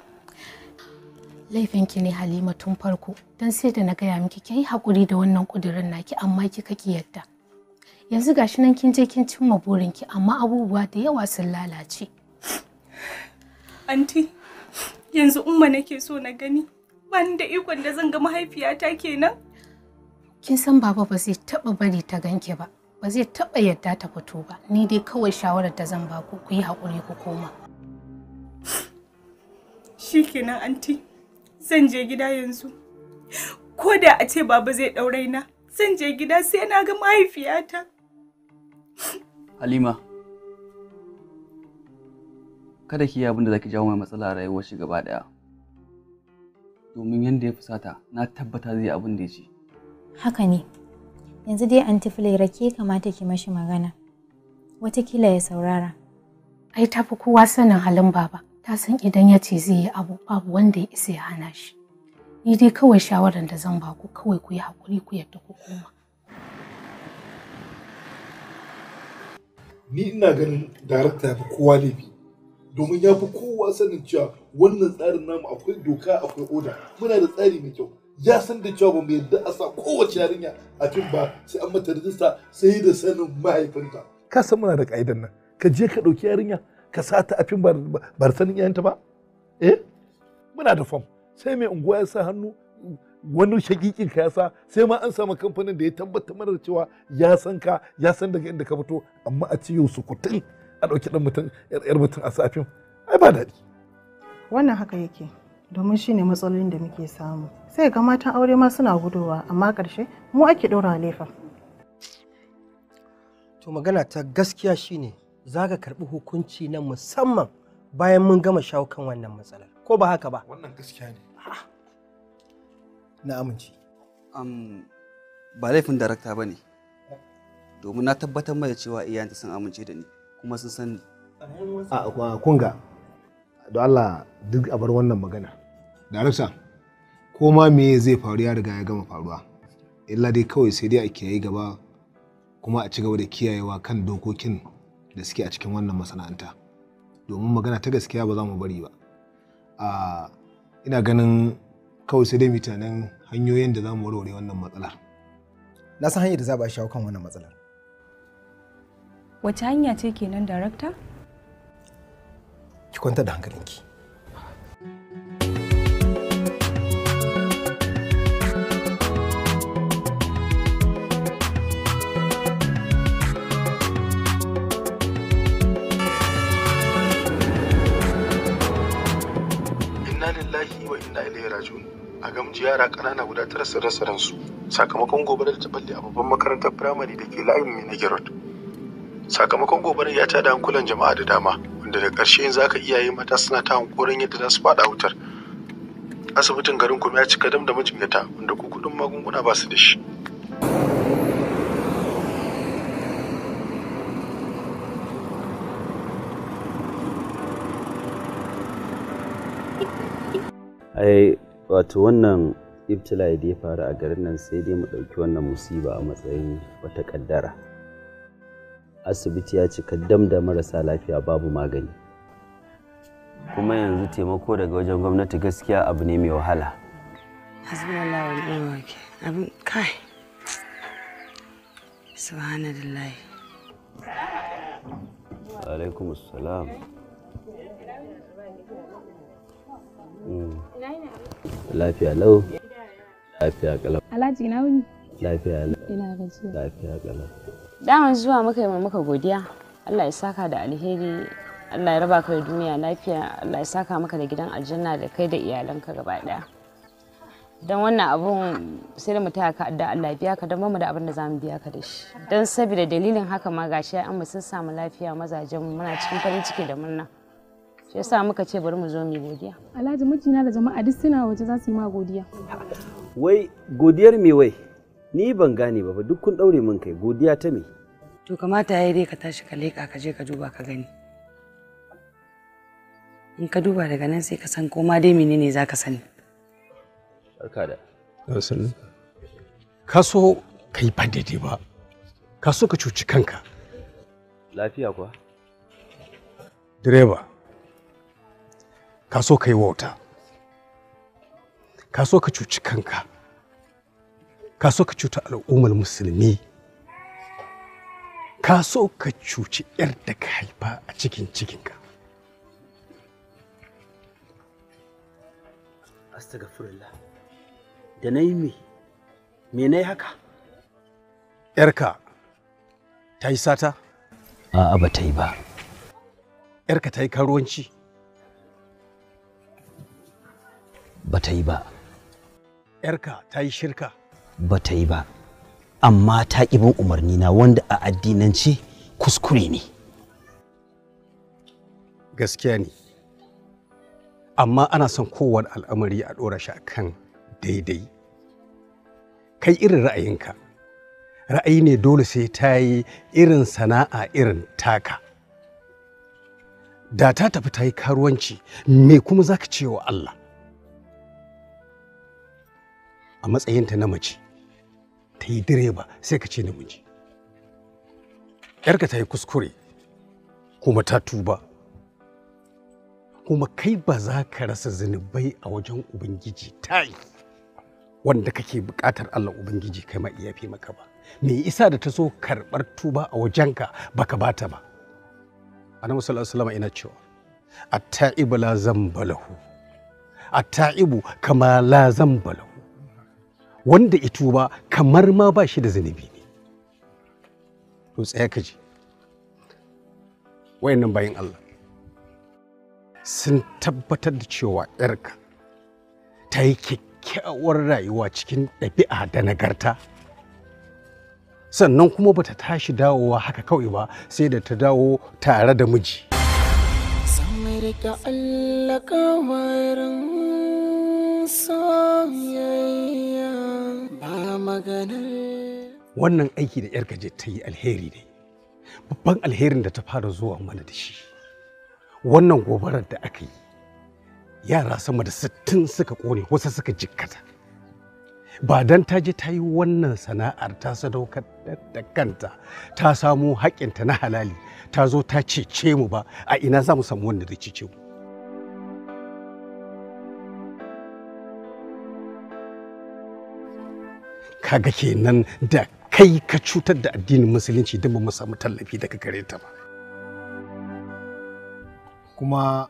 Laifinki ne, Halima, tun farko, don sai da na gaya miki ki yi haƙuri da wannan ƙudurin naki, amma kika ki yadda. Yanzu gashi nan kin je kin cimma burinki, amma abubuwa da yawa sun lalace. Anti, yanzu Umma nake so na gani. Ba ni da ikon da zan ga mahaifiyata kenan. Kin san baba ba zai taɓa bari ta ganki ba, ba zai taɓa yadda ta fito ba. Ni dai kawai shawarar da zan baku, ku yi haƙuri ku koma. Shikenan, anti, zan je gida yanzu. Ko da a ce baba zai ɗaure na, zan je gida sai na ga mahaifiyata. Halima, kada ki yi abin da zaki jawo mai matsala a rayuwar shi gaba daya. Domin yanda ya fusata, na tabbata zai yi abin da ya ce. Haka ne. Yanzu dai Anti Fulera ke kamata ki mashi magana. Watakila ya saurara. Ai ta fi kowa sanin halin baba. Ta san idan ya ce zai yi abu, babu wanda ya isa ya hana shi. Ni dai kawai shawarar da zan baku, kawai ku yi haƙuri ku yadda ku koma. Ni ina ganin darakta ya fi kowa laifi, domin ya fi kowa sanin cewa wannan tsarin namu akwai doka, akwai oda, muna da tsari mai kyau. Ya san da cewa ba mu yadda a sa kowace yarinya a fim ba sai an mata rijista, sai da sanin mahaifinta. Ka san muna da ka'idan nan, ka je ka ɗauki yarinya ka sa ta a fim ba da sanin iyayenta ba. Eh, muna da fam, sai mai unguwa ya sa hannu, wani shakikin ka ya sa, sai ma an samu kamfanin da ya tabbatar mana da cewa ya san ka, ya san daga inda ka fito. Amma a ce yau su kutun a ɗauki ɗan mutum, yar mutum a sa fim, ai ba daɗi. Wannan haka yake, domin shine matsalolin da muke samu. Sai ga matan aure ma suna gudowa, amma ƙarshe mu ake ɗora laifin. To magana ta gaskiya shine za ka karɓi hukunci na musamman bayan mun gama shawo kan wannan matsalar. Ko ba haka ba? Wannan gaskiya ne. Na amince. Ba laifin darakta ba ne. Domin na tabbatar mai cewa iyayenta sun amince da ni kuma sun san ni. A kunga, don Allah duk a bar wannan magana. Darakta, ko ma me zai faru ya riga ya gama faruwa. Illa dai kawai sai dai a kiyaye gaba kuma a ci gaba da kiyayewa kan dokokin da suke a cikin wannan masana'anta. Domin magana ta gaskiya ba za mu bari ba. Ina ganin kawai sai dai mu tunanin hanyoyin da za mu warware wannan matsalar. Na san hanyar da za a shawo kan wannan matsalar. Wace hanya ce kenan, darakta? Ki kwantar da hankalinki. Inna lillahi wa inna ilaihi raji'un. A Gamji yara ƙanana guda 9 sun rasa ransu sakamakon gobarar da ta balle a babban makarantar firamare da ke layin Minage Road. Sakamakon gobarar ya tada hankulan jama'a da dama, wanda da ƙarshe yanzu aka iyaye mata suna ta hankoron yadda za su faɗa wutar. Asibitin garin kuma ya cika dam da majinyata wanda ko kuɗin magunguna ba su da shi. Ai wato wannan ibtila'i da ya faru a garin nan, sai dai mu ɗauki wannan musiba a matsayin wata ƙaddara. Asibiti ya cika dam da marasa lafiya, babu magani. Kuma yanzu taimako daga wajen gwamnati gaskiya abu ne mai wahala. Hasbunallahu wa ni'mal wakil. Abin kai. Subhanallahi. Alaikum assalam. Lafiya lau. Lafiya kalau. Alhaji ina wuni? Lafiya lau. Ina gajiya. Lafiya kalau. Daman zuwa muka yi maka godiya. Allah ya saka da alheri. Allah ya raba ka da duniya lafiya. Allah ya saka maka da gidan aljanna da kai da iyalanka gaba daya. Don wannan abun sai da mu taya ka addu'a Allah ya biya ka don bamu da abin da za mu biya ka da shi. Don saboda dalilin haka ma gashi an mu sun samu lafiya mazajen mu muna cikin farin ciki da murna. Shi yasa muka ce bari mu zo mu yi godiya. Alhaji mijina da jama'a duk suna waje za su yi ma godiya. Wai godiyar me wai? Ni ban gane ba duk kun daure min kai godiya ta me? To kamata yayi dai ka tashi ka leƙa ka je ka duba ka gani. In ka duba daga nan sai ka san ko ma dai menene za ka sani. Barka da. Ka so ka yi ba daidai ba, ka so ka cuci kanka. Lafiya kuwa? Direba, ka so ka yi wauta, ka so ka cuci kanka, ka so ka cuta al'ummar musulmi, ka so ka cuci 'yar da ka haifa a cikin cikinka. Astagfirullah. Da na yi me? Me na yi haka? ‘Yarka ta yi sata? A'a ba ta yi ba. ‘Yarka ta yi karuwanci? Ba ta yi ba. ‘Yarka ta yi shirka? Ba ta yi ba. Amma ta ƙi bin umarni na wanda a addinance kuskure ne. Gaskiya ne. Amma ana son kowane al'amari a ɗora shi akan daidai. Kai irin ra'ayinka. Ra'ayi ne dole sai ta yi irin sana'a irin taka. Da ta tafi ta yi karuwanci, me kuma za ka ce wa Allah? A matsayinta na mace, ta yi direba sai ka ce namiji. ‘Yarka ta yi kuskure, kuma ta tuba. Kuma kai ba za ka rasa zunubai a wajen Ubangiji ta yi, wanda kake buƙatar Allah Ubangiji kai ma iya fi maka ba. Me isa da ta so karɓar tuba a wajenka baka bata ba? Annabi sallallahu alaihi wasallam ina cewa at-ta'ibu la zamba lahu, at-ta'ibu kama la zamba lahu. Wanda ya tuba kamar ma ba shi da zunubi ne. To tsaya ka ji. Wayannan bayin Allah sun tabbatar da cewa ‘yarka ta yi kyakkyawar rayuwa cikin ɗabi'a da nagarta. Sannan kuma bata tashi dawowa haka kawai ba sai da ta dawo tare da miji. Wannan aiki da ‘yarka je ta yi alheri ne, babban alherin da ta fara zuwa mana da shi. Wannan gobarar da aka yi, yara sama da 60 suka kone, wasu suka jikkata. Ba dan ta je ta yi wannan sana'ar ta sadaukar da kanta, ta samo haƙƙinta na halali, ta zo ta cece mu ba, a ina za mu samu wanda zai cece mu? Kaga kenan da kai ka cutar da addinin musulunci don ba mu samu tallafi daga gare ta ba. Kuma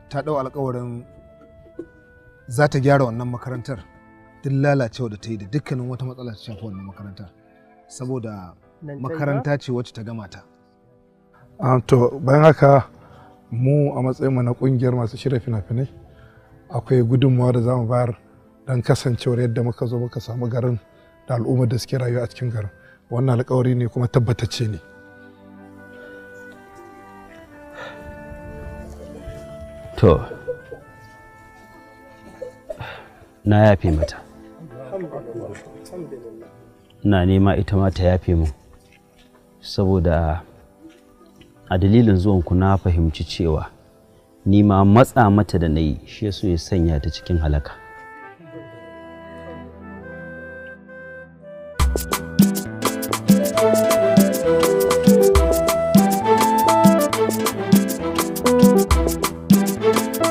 ta ɗau alkawarin za ta gyara wannan makarantar duk lalacewa da ta yi da dukkanin wata matsala ta shafi wannan makarantar, saboda makaranta ce wacce ta gama ta. To bayan haka mu a matsayinmu na kungiyar masu shirya fina-finai akwai gudunmawa da za mu bayar don kasancewar yadda muka zo muka samu garin da al'ummar da suke rayuwa a cikin garin. Wannan alkawari ne kuma tabbatacce ne. To, na yafe mata. Ina nema ita ma ta yafe mu, saboda a dalilin zuwanku na fahimci cewa ni ma matsa mata da na yi shi so ya sanya ta cikin halaka. Thank you.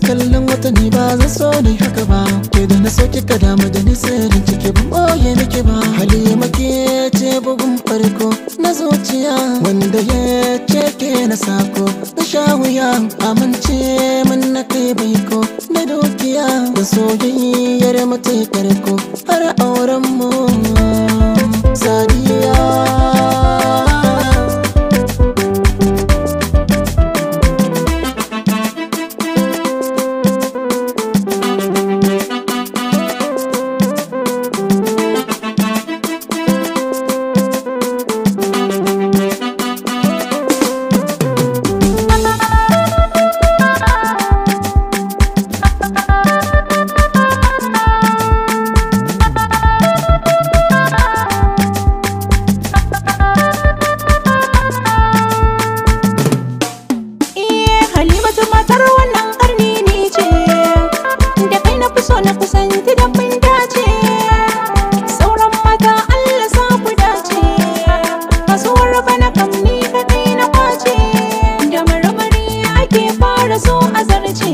Kallon wata ni ba zan so ni haka ba. Ke da na so kika damu da ni sirrin ciki ban boye miki ba. Halima ke ce bugun farko na zuciya, wanda ya ce ke na sako na sha wuya. Amince min na kai baiko na dukiya, da soyayyar mu ta karko har auren mu. Sadiya. Halimatu matar wannan karni ni ce, da kai na fi so na kusanci da mun dace. Sauran mata Allah sa ku dace, kasuwar bana kam ni kaɗai na kwace. Da marmari ake fara so a zarce.